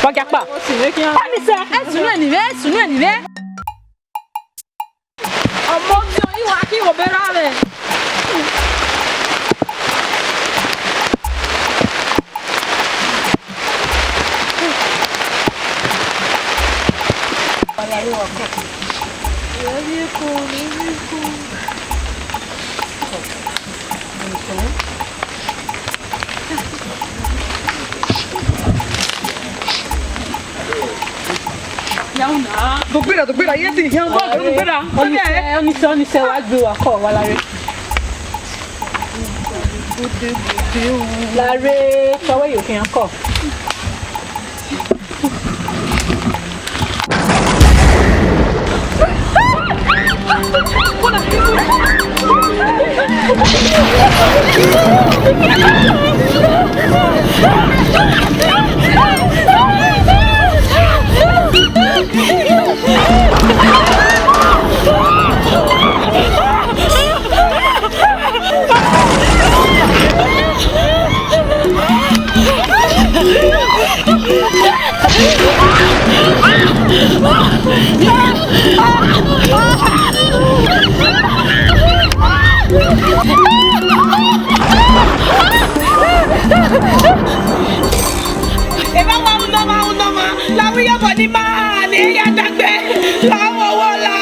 Wa gia kpa. Ọ ni sẹ, ẹ sunu ẹni vbe, ẹ sunu ẹni vbe. Ọmọ mi, ọ Wa khin obọ erha mwẹ. Do gbera, do gbera, iye te hian ọgua, do gbera. Ọnise, ọnise, ọnise, wa gbe wa kọ, wa lare. Lare, tọwẹ yo khian kọ. Evba wa unọmwa, unọmwa, la wẹ iyobọ ne ima ne ya dagbe, la wọ wọ la.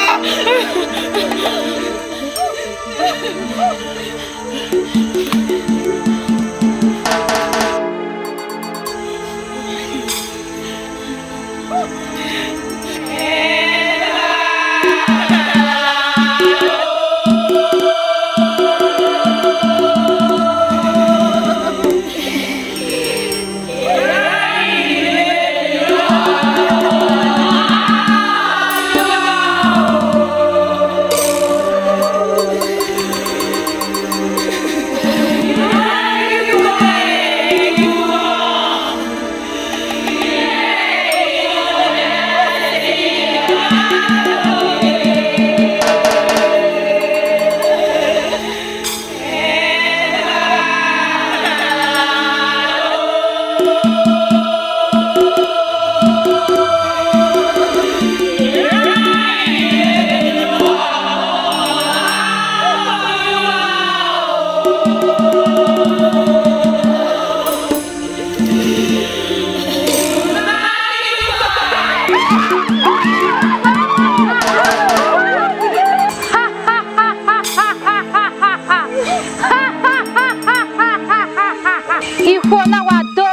Ikhuo na wa do,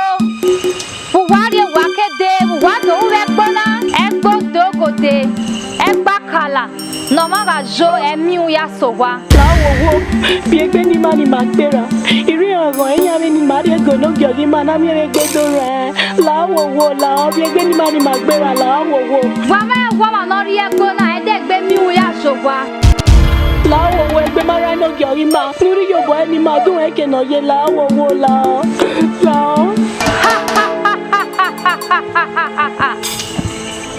vbe uwa rrie, uwa ke dee, vbe uwa do ru vbe ẹgbo na, ẹgbo do gode, ẹgba kala, ne ọmwa gha zo, ẹmiẹn ya sẹ owa. La wọ wọ, biẹ egbe ne ima ni ma gberra, I rri ọghọn iran vbene ima rrie ego ne ogiọghi ima na miẹn vbe egbe do rẹn. La wọ wọ, la ọ, biẹ egbe ne ima ni ma gberra, la wọ wọ. Wa mwẹ ẹwaẹn ọmwa ne ọ rrie ẹgbo na, ẹdẹ egbe miẹn ya sẹ owa. La wọ wọ, egbe ma rran ne ogiọghi ima, ne u rri iyobọ ẹre ne ima gu mwẹ eke ne ọ ye, la wọ wọ, la ọ, la ọ.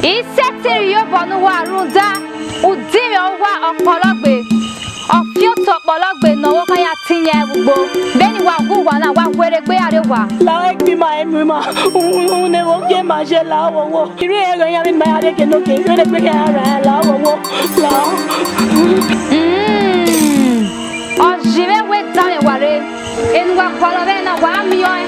I sẹtin rhie obọ ne uwa rhunmwuda udinmwẹ uwa ọkpọlọgbe, ọfiotọ ọkpọlọgbe ne ọvbokhan ya tin yan ẹvbo ugbo, vbene wa gu uwa na, wa werriegbe ra rrie owa. La ọ, egbe ima, emu ima, uhunmwu ne vbe ogie ima ye, la wọ wọ. I rri ẹghẹ iran vbene ima ya rrie eke ne oke, vbene egbe khian ya rran, la wọ wọ, la ọ. Mm, ọ jin mwẹ wẹ danmwẹ wa rre, ene uwa gualọ vbe ẹre na, wa miẹn ọẹn.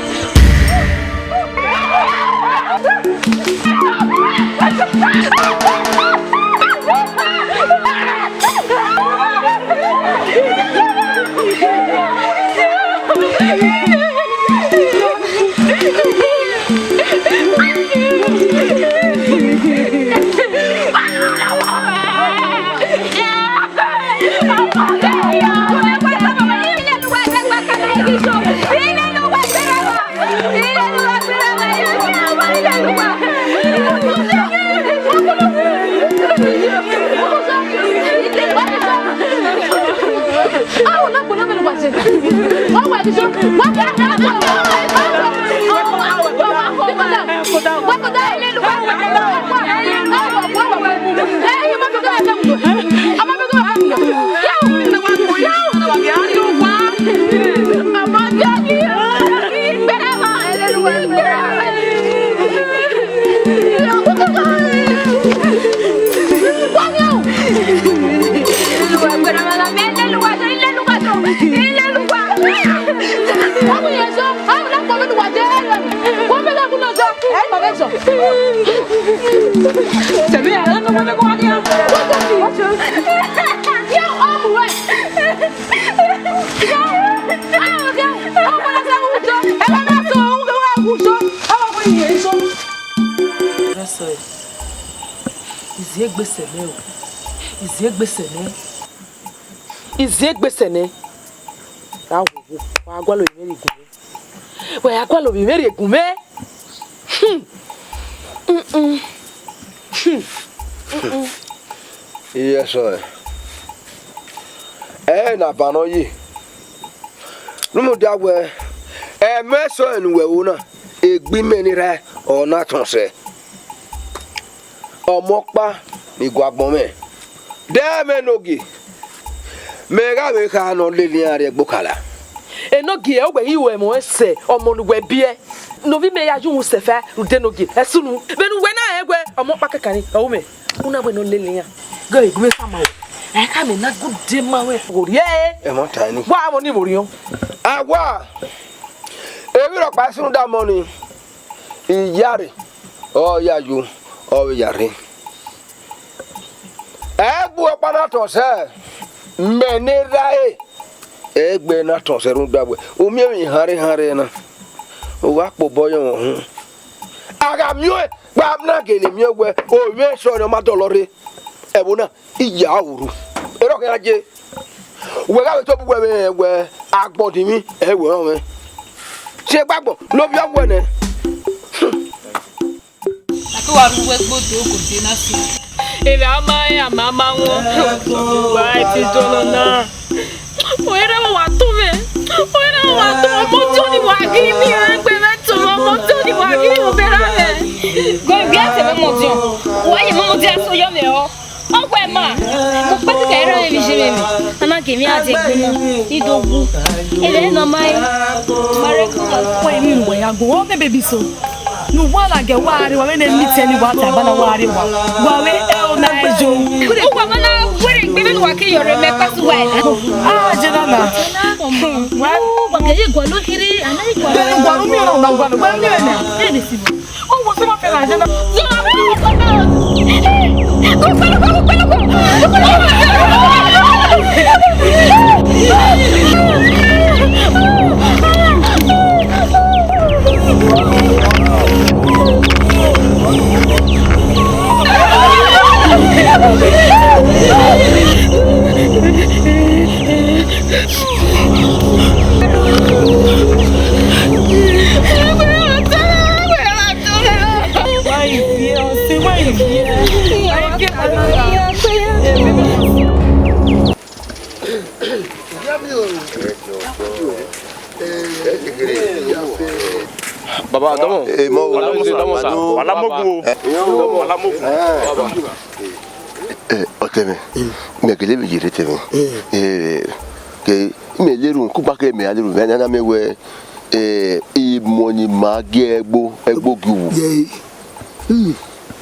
Sẹmẹ ya, ẹ nọ wẹẹ ne kọ wa khian. Yo, ọmọ wẹ. Ọmọ na sa wu jọ. Ẹ ma na sọ, ẹ wa wu jọ. Ẹ wa wu jọ. Iziegbe sẹ nẹ o. Iziegbe sẹ nẹ. Iziegbe sẹ nẹ. Ra wo wo. Wa gualọ ovbi mwẹ rhie gun mwẹ. Wa ya gualọ ovbi mwẹ rhie gun mwẹ. Hmm. Mm-mm. Hmm. Mm-mm. Iye ẹsọhẹ. Ẹ na banọ yi. Rhunmwuda wẹẹ, ẹmwẹ ẹsọhẹ ne uwẹ ru na, egbe imẹ ni rrae, ọ na tọn sẹ. Ọmọ ọkpa ni gu agbọn mwẹ. Dẹ mwẹ Enogie, mẹ gha vbe kha ne ọ lele iran rrie ẹgbokala. Enogie, uwẹ ghi ru ẹmwẹ sẹ ọmọ ne uwẹ biẹ. Ne ovbi mẹ ya ye uhunmwu sẹ fẹ rhunmwuda Enogie, ẹ sunu. Vbene uwẹ na rẹn wẹẹ ọmọ ọkpa kẹkan ni, ọ ru mwẹ. U na wẹẹ ne ọ lele iran. Ghe, gu mwẹ sama o. Ẹ ka mẹ na gu de ma wẹ. Wo rhie. Ẹ ma ta ni. Wa vbọ ni vbo rhiọn? A wa. Emwi rhọkpa sunu da mọ ni. Iyare, ọ ya yo, ọ vbe ya rre. Ẹgbẹe ọkpa na tọn sẹ, mẹ ne erha ẹre, ẹgbẹe na tọn sẹ rhunmwuda wẹẹ, u miẹn emwi hanrre hanrre na, u gha kpe obọ ye mwẹ uhunmwu. A gha miẹn ọẹn, gba na gele miẹn wẹẹ, ovbi ẹsọhẹ ne ọ ma dọlọ rre, ẹvbo na, I ya ru. Erha ọ khian ye. Wẹ gha vbe tobọ uwẹ vbe rẹn wẹẹ agbọn dinmwi, ẹ wẹ ọnrẹn. Tie gbe agbọn, ne ovbi ọwẹ nẹ. A ke wa rre uwu ẹgbodo ogode na si. Erha ma rẹn, ama ma wọn. Wa ti dọlọ na. Ọre wa tọn mwẹ. Ọre wa tọn mwẹ. Ọmọ ọdiọn ni wa ghi, ne I rẹn egbe mwẹ tọn mwẹ. Ọmọ ọdiọn ni wa ghi, obọ erha mwẹ. Gbe, gbe a te mwẹ ọmọ ọdiọn. Wa ye mwẹ ọmọ ọdiọn, so yọ mwẹ ọ. Ọ wẹ ma, mu kpẹkẹkẹ erha mwẹ vbe iye mwẹ. A na gie emwi a die egbe na, I do wu. Erha ne ọ ma re, ma rre ẹko na. Wa emwi ne uwa ya gu, ọ mẹ baby so. Ne uwa na gẹ wa rre, wa vbe ne meet ẹni wa ta eba na wa rre wa. Wa vbe ẹ o na ẹ yo. Uwa ma na wẹrẹ egbe ne uwa ke yọ rre mẹ pass uwa ẹre. Ah, je na na. Wa, wa gẹ ye gualọ kiri, a na ye gualọ. Gualọ mi na, gualọ, gualọ mi na. Ẹ ni si. Ọ wọ sẹ ma fẹ na je na. Baba, dọmọ. Eh, mọ wo. Dọmọ, sir. Dọmọ, sir. Wala mogu o. Eh. Wala mogu. Eh. Eh, ọtẹn mwẹ, mẹ gele vbe yerre, ọtẹn mwẹ. Eh, ke mẹ lerhunmwu, kugba ke mẹ ya lerhunmwu, mẹ na miẹn wẹẹ, eh, imọ ni ma gie ẹgbo, ẹgbo gie uwu.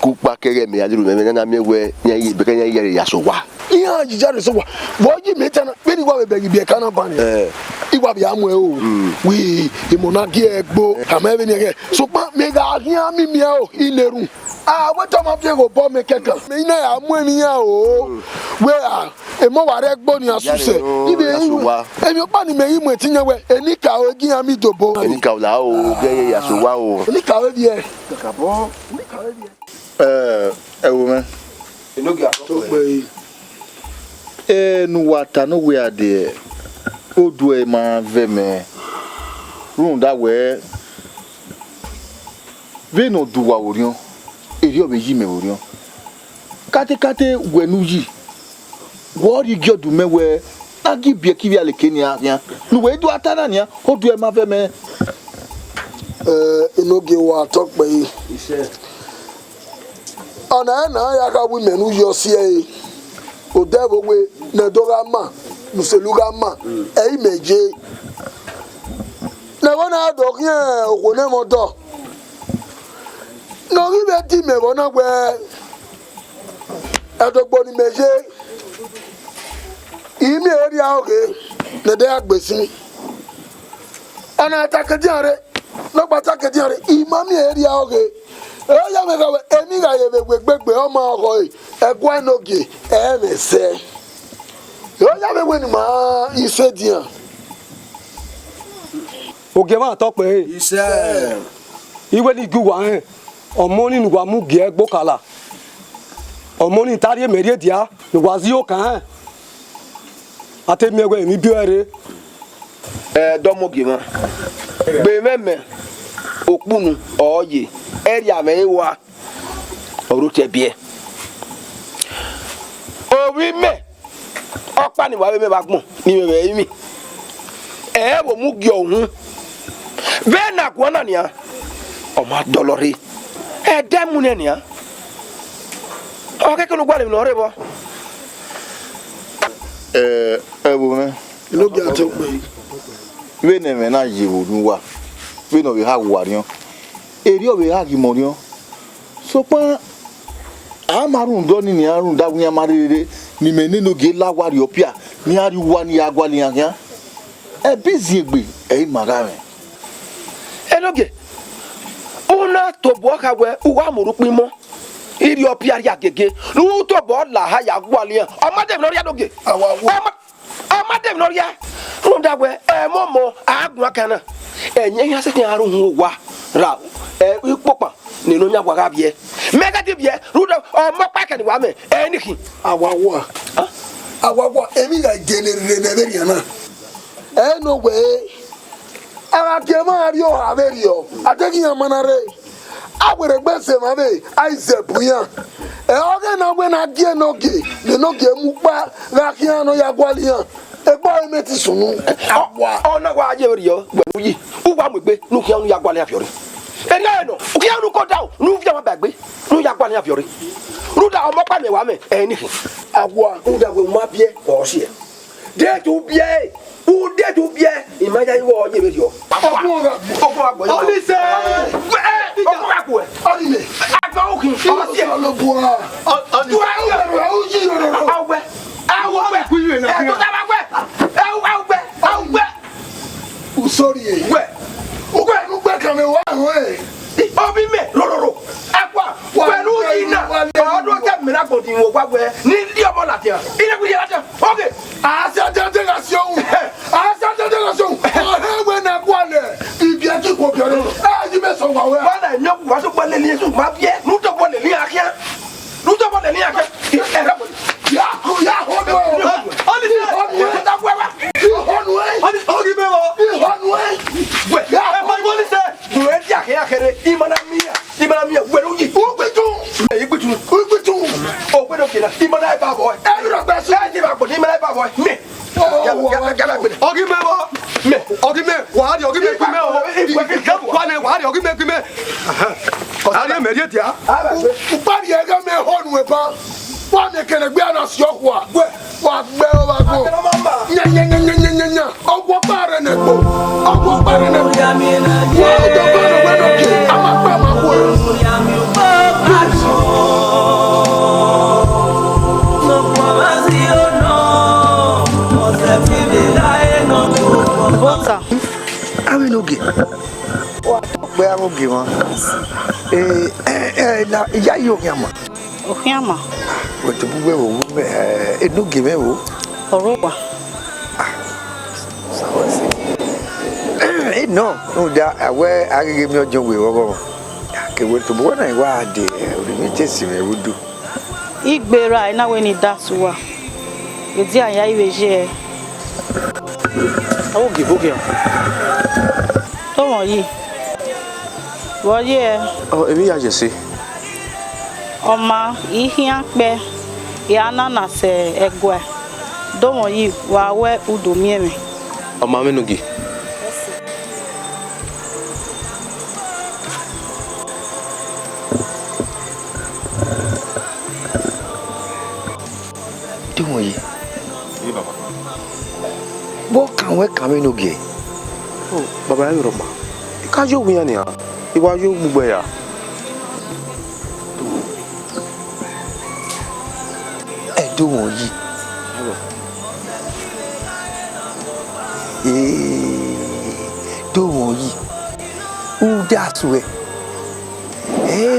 Kugba kẹghẹ mẹ ya lerhunmwu, mẹ na miẹn wẹẹ, iran ye, bẹkẹ iran ye ya so owa. Iran ye ya so owa. Vbọ yi mẹ ta na, vbene I wa vbe bẹghe ibiẹka na ban nẹ. Eh. I wa vbe a mu ẹre o. Wẹ, imọ na gie ẹgbo, a ma vbene ẹghẹ. Sokpan mẹ gha khian miẹn o, I na erhunmwu. A wẹ te ọ ma fian ghe obọ mẹ kẹkan. Mẹ i na ya mu emwi iran o. Wẹ a, emọ wa rre ẹgbo nian suse. Ibe emwi ọkpa ni mẹ i mu ẹtin yan wẹ, enikaro gi iran miẹn idobo. Enikaro la o, gẹ ye ya so owa o. Enikaro viẹ. Enikaro viẹ. Ẹ, ẹ wo mwẹ. Enogie, a tọ kpẹre. Ẹ ne uwa ta ne uwa dee, oduẹ ma vẹ mẹ, rhunmwuda wẹẹ, vbene ọ do uwa vbe orhiọn, erriọ vbe yi mẹ vbe orhiọn. Katekate wẹ ne u yi, wẹ ọ rhie igiọdu mẹ wẹẹ, a ghi biẹ ke ivbiale ke nian khian, ne uwẹ i do a ta na nian, oduẹ ma vẹ mẹ. Ẹ, Enogie, wa tọ kpẹre. Ọna ẹre ne a ya kha wẹ imẹ ne u yọ si ẹre, odẹ vbe owe ne ẹdẹ gha ma, ne uselu gha ma, ẹ i mẹ ye. Ne ẹghẹ na do khian okhuo ne ẹmwẹ ọdọ, ne ọ ghi vbe di mẹ vbe ọna wẹẹ, ẹdogbo ne imẹ ye, I miẹn erha ọghe ne ẹdẹ ya gbe sin. Ọna ta ke dian rre, ne ọ gba ta ke dian rre, I ma miẹn erha ọghe Ẹ ya mwẹ gha wẹ, emwi gha ye vbe wẹ egbegbe, ọ ma họe, ẹguae ne ogie, ẹ mwẹ sẹ. Ẹ ya mwẹ wẹ ne ima i sẹ edian. Ogie mwa tọ kpẹre. Isẹ. Iwe ni gie uwa rẹn, ọmọ ni ne uwa mu gie ẹgbokala. Ọmọ ni ta rhie mẹ rhie dia, ne uwa zẹ okan rẹn. A te miẹn wẹ emwi biẹ ọe rre. Ẹ dọmọ ogie mwa. Gbe mwẹ mẹ, okpunu ọ ye, ẹrria mwẹ wa. Ọ ru otọ biẹ. Ovbi mẹ, ọkpa ni wa vbe mẹ vbe agbọn, ni mwẹ vbe ẹrinmwi. Ẹ vbe mu gie uhunmwu. Vbene a guan na nian, ọ ma dọlọ rre. Ẹdẹ mu nẹ nian. Ọ kẹkẹ ne u gualọ emwi ne ọ rre vbọ. Ẹ, ẹvbo mwẹ. Enogie a tọ kpẹre. Vbene ẹmwẹ na ye vbe unu uwa, vbene ọ vbe ha uwa orhiọn, erriọ vbe ha ghi mẹ orhiọn. Sokpan, a ma rhunmwuda ọnii nian rhunmwuda wẹ iran ma rherere ne imẹ ne Enogie la owa rrie ọpia, ne iran rrie uwa ne I ya gualọ iran khian. Ẹbe iziengbe ẹre ima gha mwẹ. Enogie, u na tobọ kha wẹ u gha mu urhukpa imọ, irhiọpia rhia gege, ne u tobọ la ha ya gualọ iran. Ọ ma de emwi ne ọ rhia Enogie. Awa wo. Ọ ma, ọ ma de emwi ne ọ rhia. Rhunmwuda wẹ, ẹmwẹ ọmọ a guan kan na, ẹyẹn iran sẹtin a ru uhunmwu owa ra, ẹ, ikpokpan ne Nọyaẹnmwa gha viẹ. Mẹ ghẹ te viẹ, rhunmwuda ọmọ ọkpa kẹ ne wa mwẹ, ẹ ni khin. Awa wa. Awa wa, emwi gha gele rre vbe vberriọ na. Ẹ nọ wẹ, a gha gie emwa rrie oha vberriọ, a deghẹ iran ma na rre. A werriegbe sẹ emwa vbe Aizẹk bu iran. Ẹ, ọghe na wẹ ne a gie Enogie, ne Enogie mu ukpa gha khian ne ọ ya gualọ iran. Egbe ọre mẹ te sunu. Ọ, ọ na wa ye vberriọ, wẹ ne u yi. U wa mu egbe, ne u khian ne u ya gualọ iran viọ rre. Erriọ ẹre nọ, u khian ne u go down, ne u viọ ọmwa ba egbe, ne u ya gualọ iran viọ rre. Rhunmwuda ọmọ ọkpa ne wa mwẹ, ẹ ni khin. Awa, rhunmwuda wẹ u ma biẹ, ọ siẹ. De te u biẹ, u de te u biẹ, I ma ya igho ye vberriọ. Ọkpa. Ọkpa gha gbe. Ọnise. Ẹ, ọkpa gha gbe. Ọnime. Agba okhin. Ọnise. Ọlọbua. Ọ, ọnise. Tu ẹ, u yi roro. Awẹ. Awẹ. Ẹ, tu ta ba wẹ. Ẹ, awẹ. Awẹ. U sorry e. Wẹ. Ugbẹ, ugbẹ kan mẹ wa họn ẹ. Ovbi mẹ, rororo. Akua, wẹ ne u yi na. Ọdọ kẹ mẹ na gbọdọ iwẹn wa wẹ. Ne I rhie ọmọ ladian. I na gu rhie ladian. Okay. A sa dede gha si ohun. A sa dede gha si ohun. Ọhẹ wẹ ne a gualọ ibiẹ ki khuo biẹ ọre. Ẹ, yi mẹ sẹ owa wẹ. Wa na emwi ọgua, wa sokpan lele Jesu ma biẹ. Ne u tobọ lele iran khian. Ne u tobọ lele iran khian. Ẹ, ẹ, ya, ya, họnu ẹ. Ọnise. Họnu ẹ. Ihọnu ẹ. Ọnise, ogi mẹ vbọ. Ihọnu ẹ. Wẹ, ya, ẹ, họnu ẹ. Ọnise. Wẹ, dia khe ya khere. I ma na miẹn. I ma na miẹn. Wẹ, u yi. U gbitu. Mẹ, i gbitu. U gbitu. O gbe do kina. I ma na ba bọ. Ẹ, rọ gbe su. Ẹ, ti ba gbo. I ma na ba bọ. Mẹ. Ọgimẹ vbọ? Mẹ, ọgimẹ, wa rhie ọgimẹ gui mẹ o. Wa nẹ, wa rhie ọgimẹ gui mẹ. Ọsa rhie mẹ rhie dia. Ukpa rhie ẹghẹ mẹ họnu ẹba. Wa nẹ kẹnẹ gbe ana si ọkhua. Wa gbẹ ọvba gbọ. Nya, nya, nya. Ọgwọkpa rẹ nẹ kpo. Ọgwọkpa rẹ nẹ kpo. Wa dọgba nẹ wẹ nọ ke. A ma kpa ma khuẹ. Bota. Avbe enogie. Wa tọ kpẹ avbe ogie mwa. Eh, eh, eh, la, iya yi okhian ma. Okhian ma. Wẹ tobọ uwẹ vbe wu mẹ, eh, enogie mwẹ vbo? Ọrọwa. Ah, sa wẹ sẹ. Eh, nọ, rhunmwuda, a wẹ a ghi ghi miẹn ọdiọn wẹ vbe ọghọmwa. Ke wẹ tobọ uwẹ na wa dee, eh, orhiọn te si mwẹ vbe udu. Igbe ra, I na wẹ ne I da sẹ uwa. Edi a ya i vbe ye ẹe. Avbe ogie vbe okhian. Tomọ yi. Vbe ọ ye ẹe? Ọ, emwi ya ye ẹse. Ọ ma, I khian kpẹ, I a na na sẹ ẹguae. Domọ yi, wa wẹ u do miẹn mwẹ. Ọ ma mwẹ enogie. Domọ yi. Ye baba. Vbọ kan wẹ kan mwẹ enogie? O, baba, ẹ i rhọkpa. I ka yo owian nian, I wa yo ugbugbe ya. Ẹ, Domọ yi. Ee, Domọ yi. U da suẹ. Ee,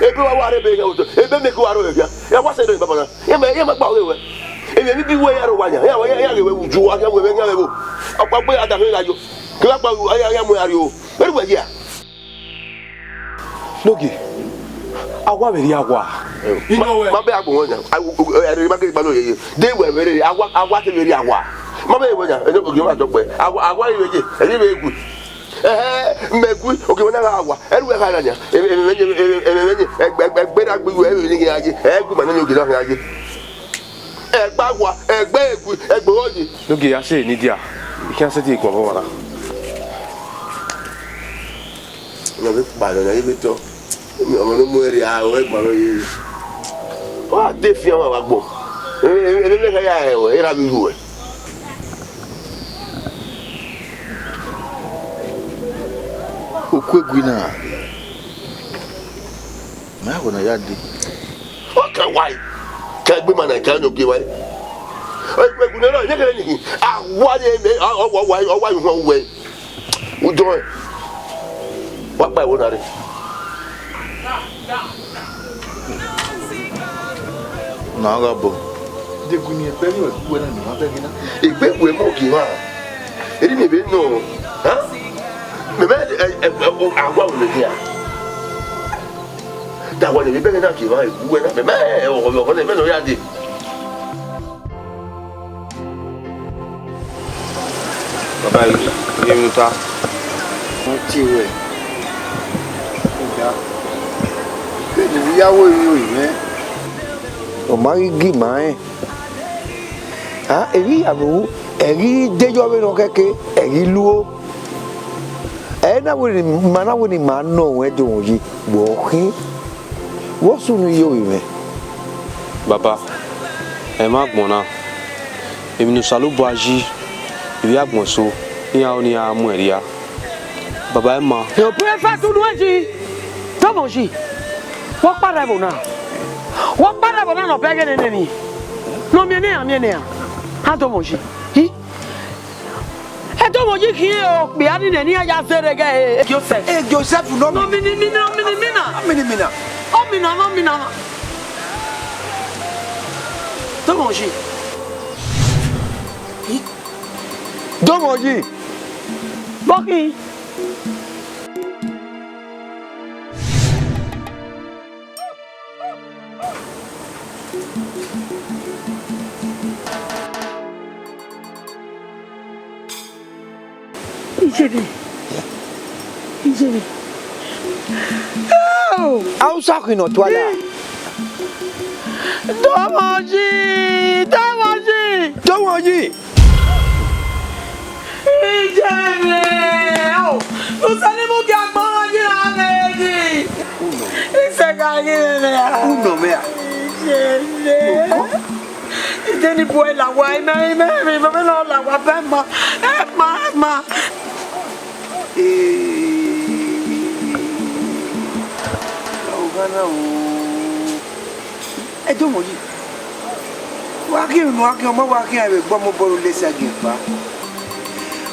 Ebe wa wa rre ebe ghe oto, ebe mẹ ke wa ro vbe khian. Ya wa sẹ do baba na. Ye mẹ, ye mẹ gba ọghe wẹ. Emwi ne bi wẹ ya ro wa yan. Ya wa ya ya ghe wẹ uju wa, ya wẹ ya vbe bo. Ọkpa gbe ada vbe gha yo. Ke wa gba ya ya mu ya rio. Vbe wẹ ya. Nogie, a wa vbe rhie awa. Ma, ma bẹ agbọn wọn yan. A, u, u, ẹ, ma gele gba lo yeye. De wẹ vbe rhie, a wa, a wa te vbe rhie awa. Ma bẹ wẹ yan. Eno ogie wa dọkpẹ. Awa, awa ivbe ye, ẹ ivbe gu. Ẹhẹ, mẹ gu, ogie wa na gha wa. Ẹ ru ẹre kha na yan. Ẹ, ẹ, ẹ, ẹgbẹ, ẹgbẹ, ẹgbẹ na gbe yu, ẹ vbe ni ghe ya ye. Ẹ gu ma nene ogie na ghe ya ye. Ẹgba wa, ẹgba egui, ẹgba ọye. Nogie ya sẹ ni dia. I khian sẹtin guan vbe ọmwa na. Ọmọ vbe kpa nọ, na ye vbe tọ. Ọmọ ne mu ẹre a, ọ ẹgba ọye. Ọ a de fian wa vbe agbọn. Ene ne ya ẹre, erha vbe yu ẹ. Okuegui na. Mẹ a wẹ ne a ya dee. Ọ ka wa, ka egbe ma na ka nọ gie wa. Ọ egbe gu ne rọ, ne kere ni. A wa ye me, ọ wa, ọ wa ye họn uwẹ. Udọ. Wa kpa ẹvbo na rre. Na gha bọ. De gu ni egbe ni wẹ gu wẹ na ni ma bẹghe na. Egbe gu ẹ mọ gie wa. Eri mi be nọ. Ha? Mẹ mẹ, ẹ, ẹ, ẹ, awa wẹ ne dia. Da wa ne vbe bẹghe na gie mwa, uwẹ na, mẹ, mẹ, ọghọ, ọghọ ne mẹ nọ ya dee. Baba, ye emwi ta. Ọ tie ruẹ. Ọga. Vbene u ya ru emwi ori mwẹ. Ọ ma ghi gi ima rẹn. A, emwi ya vbe ru, ẹ ghi de yọ vbene ọ khẹke, ẹ ghi luo. Ẹ na wẹ ne ima na wẹ ne ima nọ ruẹn do yi, wẹ ọ khin, wẹ ọ sunu ye ovbi mwẹ. Baba, ẹ i mwẹ agbọn na, emwi ne Osanobua yi, ivbi agbọn eso, iran ọnii iran mu ẹn rhia. Baba, ẹ ma. Prefect unu ẹji, Domoji, wẹ ọ kpa rre ẹvbo na, wẹ ọ kpa rre ẹvbo na ne ọ bẹghe nene emwi, ne ọ miẹn ne iran miẹn ne iran, a Domoji. Hi. Edomoji khian okpia ni nẹ ne iran ya zẹrẹ ghe e Joseph. E Josepf nọ. Nọ mini, mini, nọ mini, mina. Nọ mini, mina. Ọ mina, nọ mina. Domoji. Domoji. Bọkhi. Ijere. Ijere. Hausa khin ne ọ tua la. Dọmọ yi, dọmọ yi. Dọmọ yi. Ijere o, Usanumu gie agbọn yi ra mwẹ yi. Isẹgha yi mwẹ a. Unọ mwẹ a. Ijere. Ide ni bu ẹre la owa, imẹ, imẹ, imẹ, imẹ ne ọ la owa, bẹ ma, ẹ ma, ẹ ma. Ee, ọgana o. Ẹdọmọ yi, wa khian emwi ne u gha khian, ọ ma wa khian vbe egbe ọmọ obọ ne u lese agiẹn kpa.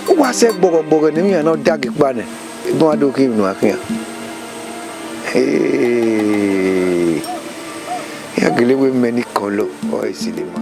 U wa sẹ gbọghọgbọghọ ne emwi hia ne ọ da gie kpa nẹ, egbe ọmwa do khian emwi ne u gha khian. Ee, iran gele wẹ mẹ ne ikọlọ ọre sẹ ima.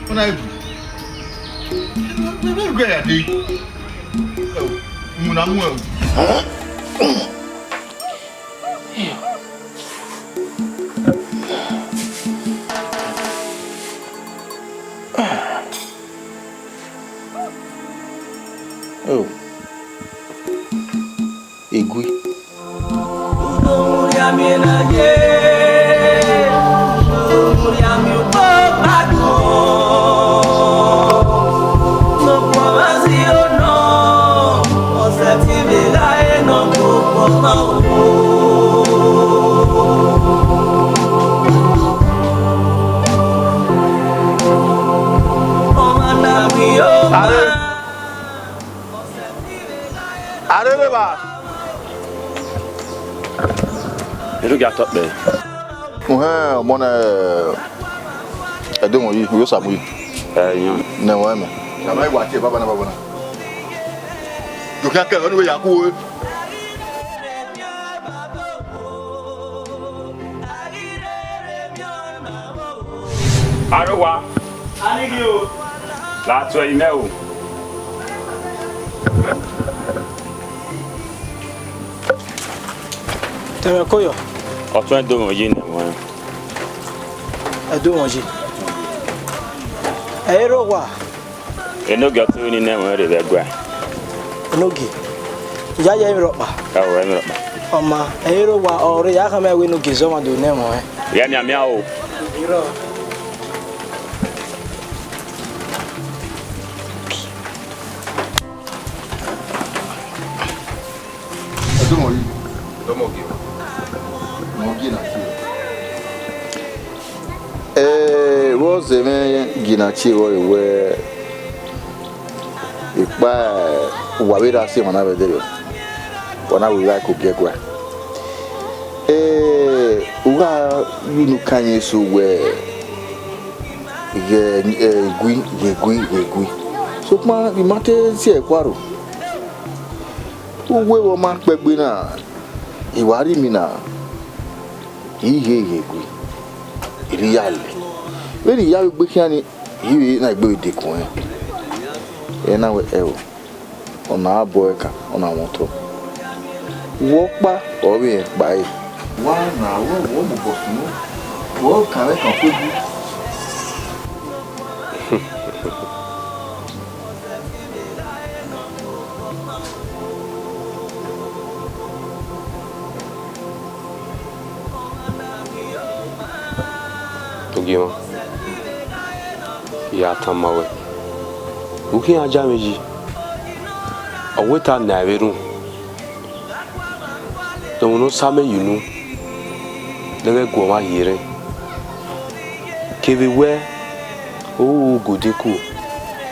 Ọna ebu. Ebe gbe ya dee. Ẹo, mu na mu ẹo. Oh. Egui. Are. Arere vba. Enogie atọ kpẹẹ. Uhẹn, ọmọ nẹ, Ẹdẹmọyi, uyo Samuel. Ẹ, iyan. Nẹ ẹmwẹ mẹ. Samuel wa tie baba na, baba na. Jokhan kẹ, ọni wẹ ya ku we. Arowa. Anighi o. La tuẹ imẹ o. Tẹmwẹ koyọ. Ọtuẹn do mwẹ yi nẹ ẹmwẹ. Ẹ do mwẹ yi. Ẹ i rre owa. Enogie ọ te ru ni nẹ ẹmwẹ rre vbe ẹguae. Enogie, ya ye ẹmwẹ rhọkpa. Ẹo, ẹmwẹ rhọkpa. Ọ ma, ẹ i rre owa, ọ rre ya khama ẹre wẹ Enogie zẹ ọmwa do nẹ ẹmwẹ. Ghẹ mianmian o. Ẹdọmọ yi, ẹdọmọ gie, ẹdọmọ gie na tie. Eh, vbọ zẹ mwẹ gie na tie vbọ re wẹ, ekpa, uwa vbe ra si emwa na vbe ẹdẹrriọ, wa na wẹ I gha ko gie ẹguae. Eh, u gha ru unu kan ye eso wẹ, ghẹ, eh, egui, ghẹ egui, ghẹ egui. Sokpan I ma te si ẹre khuaro. Uwu vbe ọ ma kpẹgbe na, I wa rhie imi na, I ghe ghẹ egui, I rhie ya lẹ. Vbene I ya vbe gbe khian ni, I vbe na egbe vbe dekun ẹn. Ẹ na wẹ ẹo, ọna a bọ ẹka, ọna mwẹ otọ. Wẹ ọkpa, ọ vbe rẹn kpa ẹre. Wa na, wẹ, wẹ mobọ sunu, wẹ ọ kan vbe kan kugbe. Ogiemwa, I ya tama ruẹ, u khian ya mwẹ yi, ọ wẹ te a na ẹre vberriọ. Ẹmwẹ ne ọ sa amẹ ye unu, ne ghẹ gu ọmwa ye rre. Kevbe wẹ, u ru godiku,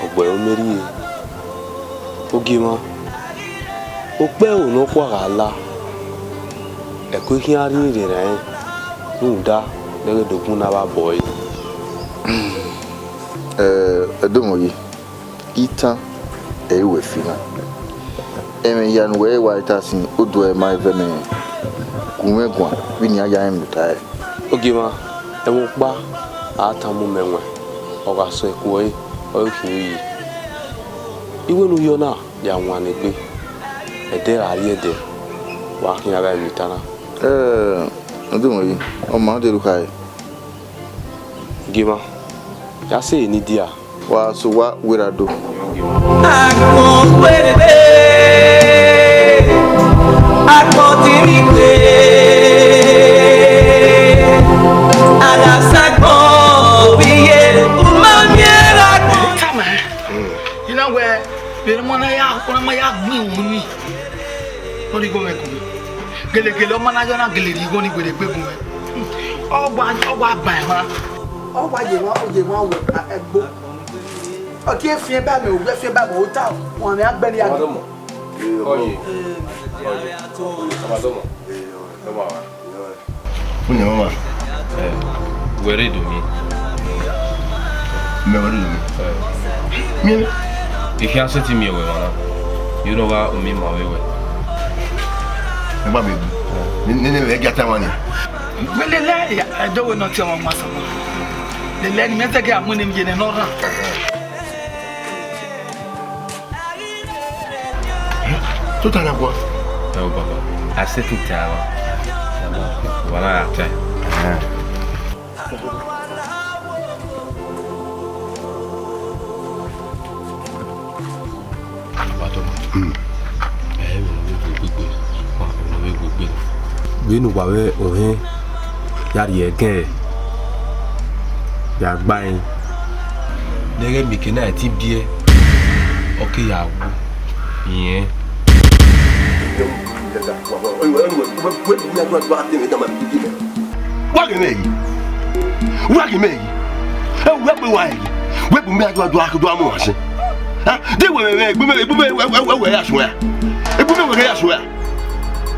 ọ gbe ẹre ọmọ rrie. Ogiemwa, okpẹvbo ne ọ khua gha la, Ẹko i khian rhie rre rẹn, rhunmwuda ne ẹghẹ dogun na vbe abọ ẹre. Ẹ, Ẹdomọyi, itan ẹre wẹ fi na. Ẹmwẹ hia ne uwẹ wa ta sin, oduẹ ma vẹ mẹ gu mwẹ guan vbene iran ya rẹn mu ta ẹre. Ogiemwa, ẹmwẹ ọkpa a tama mẹ wẹẹ, ọ gha sẹ ẹko ẹre, ọ i khian yi. Iwẹ ne u yọ na, ya wan egbe, ẹdẹ ra rrie ẹdẹ, wa khian gha emwi ta na. Ẹ, Ẹdomọyi, ọ ma deghẹ u khare. Ogiemwa, ya sẹ ehe ne I dia. Wa sẹ owa werriẹ do. Agbọn werriẹ, agbọn ti mi gbe, a gha sa agbọn ovbi iye, u ma miẹn agbọn. Tama, I na wẹẹ, vbene ọmọ na ya, ọmọ na ma ya gbẹn uhunmwu nii, ọ rhie igho mwẹ gu. Gelegele ọmọ na ya na gele rhie igho ni werriẹ egbe gu mwẹ. Ọ wa, ọ wa ba ẹmwa. Ọ wa ye emwa, ọ ye emwa wẹ ẹgbo. Ọ gie fiẹn ba mẹ, uwẹ fiẹn ba mẹ, ota, wọn mẹ agbẹnẹ ya. Ọmọ dọmọ. Ọye. Ọye. Ọmọ dọmọ. Ọmọ wa. Uyan mama. Eh, wẹ rre do mi. Mẹ wẹ rre do mi. Eh. Miẹn. I khian sẹtin miẹn wẹ emwa na. Iro ne ọ gha u miẹn ma vbe wẹ. Ẹ gba mẹ. Nene vbe gie ata mwa ni. Wẹ lele ya, ẹdọwẹ ne ọ tie ọmwa sama. Lele ne imẹ zẹgẹ a mu ne mi ye nẹ ne ọ rran. Tota na guan. Ẹ o baba, a sẹtin ta ẹmwẹ. Wa na gha tae. Wa tọ. Hmm. Ẹ, emwi ne ọ vbe gu egbe, emwi ne ọ vbe gu egbe. Vbene uwa vbe ohẹn ya rhie ẹgẹn ya gba ẹn. Ne ẹghẹ mieke na ẹtin biẹ, ọ ke ya wu irẹn. Wa ghe mẹ yi, wa ghe mẹ yi, ẹ wẹ gbe wa yi, wẹ gbe mẹ adua dua dua mu wa sẹ. Ha? De wẹ mẹ gbe mẹ gbe mẹ wẹ wẹ wẹ ya suẹ. Egbe mẹ wẹ ya suẹ.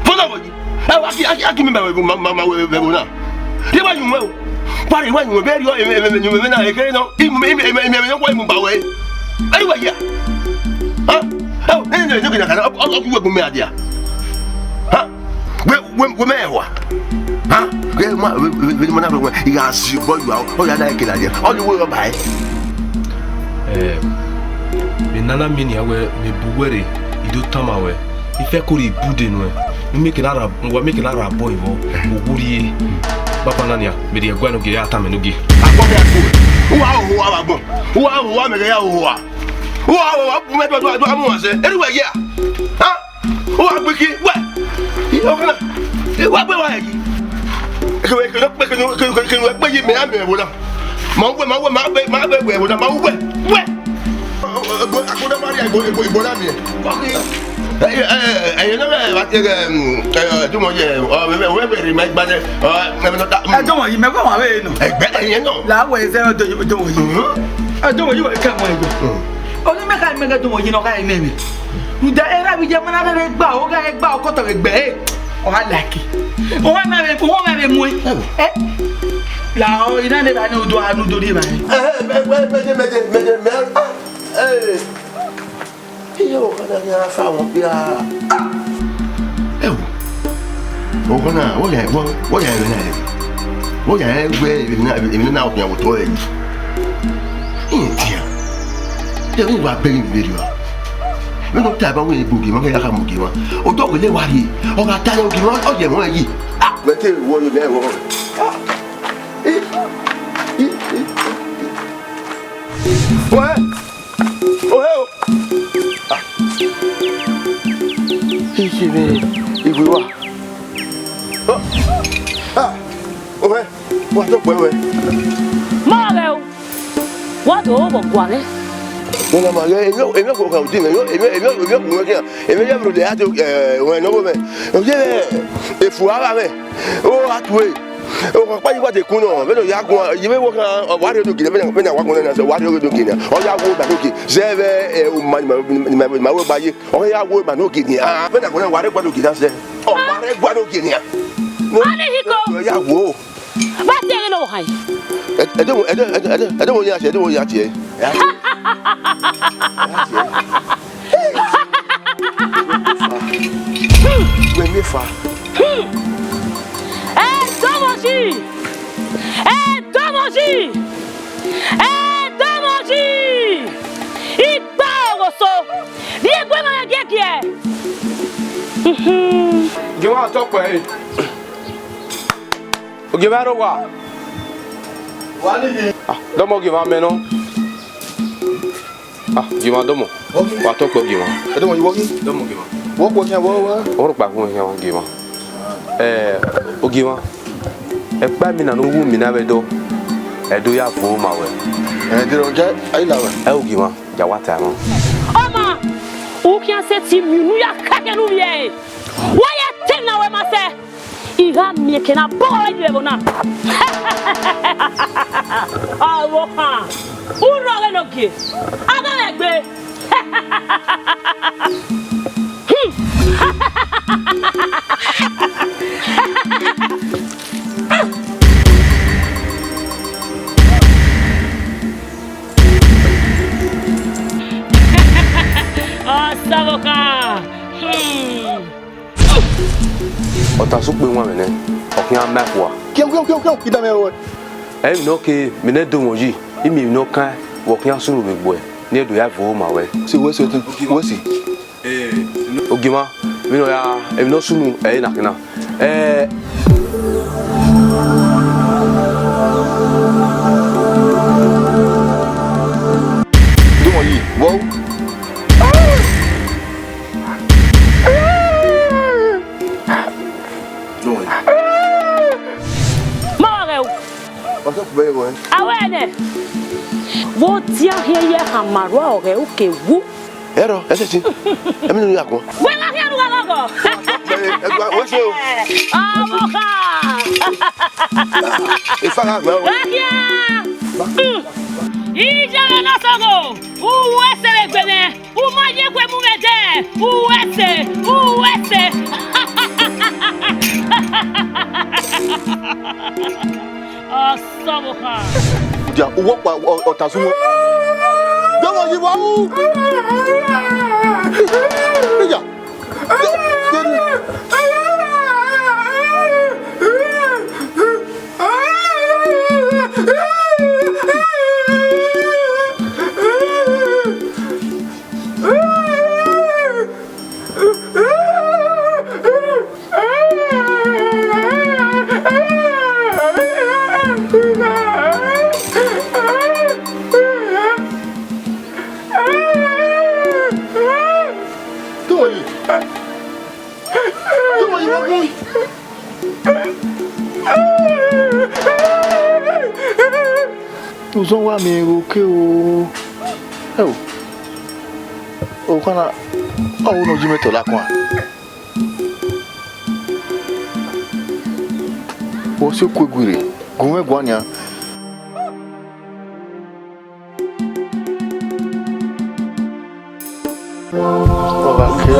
Fọlọ wẹ yi. Ẹ wa ki aki mi ba wẹ ma ma wẹ vbe na. De wa yu wẹ o. Pari wa yu wẹ bẹri ọ emẹ emẹ emẹ na ekere nọ. Imu emẹ emẹ emẹ emẹ wa imu ba wẹ. Eri wẹ ya. Ha? Ẹ ne ne ne na kana ọ ọ wẹ gbe mẹ adia. Ha? Wẹ wẹ wẹ mẹ wa. Ha? Wẹ ma wẹ wẹ ma na wẹ I gha si bọ yu a ọ ya na ekele adia. Ọ ni wẹ ọ ba ẹ. Eh, me nana miẹn nian wẹ me bu wẹ rre, I do tama wẹ, I fẹ ko rhie ibude nuẹn, ne u mieke na ra, wa mieke na ra bọ evbọ, u wu rhie. Banbanna nian, me rhie ẹguae ne ogie ya tama ẹn ne ogie. Agbọn kẹ ẹko, u wa hoho wa vbe agbọn, u wa hoho wa mẹ ghẹ ya hoho wa, u wa hoho wa bu mẹ do do do mu wa sẹ, eri wẹ ya. Ha? Uwa gbe iki, wẹ, ọkhan na, wa gbe wa ẹre yi. Ekene, ekene, ekene, ekene, ekene, ekene, wẹ gbe yi mẹ, a mẹ ẹvbo na. Ma wẹ, ma wẹ, ma gbe, ma gbe wẹ ẹvbo na, ma wẹ, wẹ. Ẹgbẹ, agbọdọ ma rhie ẹgbẹ, ẹgbẹ, ẹgbẹ na miẹn. Ẹ, ẹ, ẹ, ẹyẹ na mẹ, wa te, ẹ, ẹ, Ẹdomọyi, ọ, mẹ, mẹ, wẹ, wẹ, rhie ma gba nẹ, ọ, mẹ, mẹ, nọ ta, mm. Ẹdomọyi, mẹ, wẹ wa vbe nọ. Ẹgbẹ, ẹyẹ nọ. La wẹ zẹ Ẹdo-, Ẹdomọyi. Mhm. Ẹdomọyi, wẹ ka mọ ẹgbẹ. Mm. Ọ ni mẹ ka mẹ gẹ Ẹdomọyi nọ ka mẹ mẹ. Rhunmwuda erha vbe iye ma na rre gba, ọ gha gba ọkọtọ vbe gbe ẹre, ọ gha like. Ọ gha na vbe, ọ gha vbe mu ẹn. Ẹ? La ọ, I na ne evba ne u do a, ne u do rhie evba ẹre. Ẹ, ẹ, mẹ, mẹ, mẹ, mẹ, mẹ, mẹ, ah, ẹ. Iye ọkọ na ghi a fa wọn bia. Ah. Ẹ wo. Ọkọ na, wọ ya, wọ, wọ ya ẹmwẹ na rẹ. Wọ ya ẹmwẹ na, ẹmwẹ na, ọkọ ya wọ tọ ẹre. Iye dia. Ẹ, vbene wa bẹghe vbe rriọ. Vbene ọ ta ba wẹ ebo ogie mwa, ya kha mu ogie mwa. Otọ wele wa rhie. Ọ gha ta ogie mwa, ọ ye ẹmwẹ yi. Ah, mẹ te wọ yo mẹ wọ. Ah. I, i, i, i. Wẹ, ohe o. Ah. Iye mẹ, iwe wa. Ah, ah, ohe, wa tọ kpẹ wẹ. Ma ghẹ o. Wa do vbọ gualẹ. Wẹ na ma ghẹ, emwi, emwi ọkhuẹ kha udi mwẹ, emwi, emwi, emwi ọkhuẹ mwẹ khian, emwi ya vbe rhie a do, eh, wẹ ne ọ vbe mwẹ. Ọ ye vbe efu avbe mwẹ, o a tue. Okhuo ọkpa yi wa de kun nọ, vbene ọ ya guan, yi vbe wo khan, ọ wa rhie odogie, vbene, vbene a wa guan na, ọ wa rhie odogie na, ọ ya wo ma nogie, zẹ vbe, eh, uma ni ma, ni ma, ni ma wo gba ye, ọ ya wo ma nogie ni, ah, vbene a guan na, wa rre gua nogie na zẹ, ọ wa rre gua nogie ni, ah. Ani hiko. Ya wo. Ba tie ẹghẹ ne ọ han. Ẹdẹ wo, ẹdẹ, ẹdẹ, ẹdẹ, ẹdẹ wo ya tie, ẹdẹ wo ya tie. Ya tie. Wẹ miẹn fa. Ẹdọmọsi! Ẹdọmọsi! Ẹdọmọsi! Igba oghoso! Rhie egbe ma mwẹ giẹgiẹ! Gie wa tọ kpẹre. Ogie mwẹ aro wa. Wa ni yi. Ah, dọmọ ogie mwẹ amẹ nọ. Ah, ogie mwẹ dọmọ. Wa tọ kpẹre ogie mwẹ. Ẹ dọmọ yi wọ ghi. Dọmọ ogie mwẹ. Wọ kpọ khian wọ wa. Ọ rhọkpa kpọ khian ogie mwẹ. Ẹ, ogie mwẹ. Ẹkpa mi na ne u wu mi na vbe do. Ẹ do ya vo ma wẹ. Ẹ de rọ ja ayi la wẹ. Ẹ ogie mwẹ. Ja wa ta ẹmwẹ. Ọma, u khian sẹtin miẹn unu ya kakẹ ne u vbiẹ ẹre. Wa ya te na wẹ ma sẹ. I gha miẹn eke na bọghe ọre yi vbe ẹvbo na. Ọvbokhan, u rrọọ ọghe ne ogie, a gha mwẹ egbe. Ọsọvbokhan. Hmm. Ọ ta sẹ ukpe wan mwẹ nẹ, ọ khian ma ẹkua. Khian, khian, khian, khian, I da mwẹ ruẹ. Ẹ emwi ne ọ ke, mẹ ne do mwẹ yi, I miẹn emwi ne ọ kan, vbe ọ khian sunu vbe egbe, ne I do ya vo ma ruẹ. Si wẹ si, wẹ si. Ogie mwẹ, emwi ne ọ ya, emwi ne ọ sunu, ẹ i na khian na. Ẹ. Do mwẹ yi, vbọ? Ma wa ghẹ o. Ọ tọ kugbe ruẹ. A wẹ nẹ. Vbe ọ dia khian ye khama rua ọghẹ uke wu. Ẹrọ, ẹsẹtin. Ẹmẹ ne u ya guan. Wẹ gha khian ne u gha ghọghọ. Ẹ, ẹ, wẹ se o. Ọvbokhan. Efa gha gbẹ o. Gha khian. Iyẹnrẹn ne ọ sọgho, u ru ẹse vbe egbe mwẹ. U ma ye egbe mu mwẹ dẹ, u ru ẹse, u ru ẹse. Ọsọvbokhan. Dia, uwọ kpa ọ, ọ ta sunu. Dọmọ yi wa u. Dia. Uzọn wa miẹn vbe oke o. Ẹo, okana, ọ wu ne ọ yi mẹ tọ la kuan. Wẹ si okuegui rre, gu mwẹ guan nian. Ọ gha kẹ.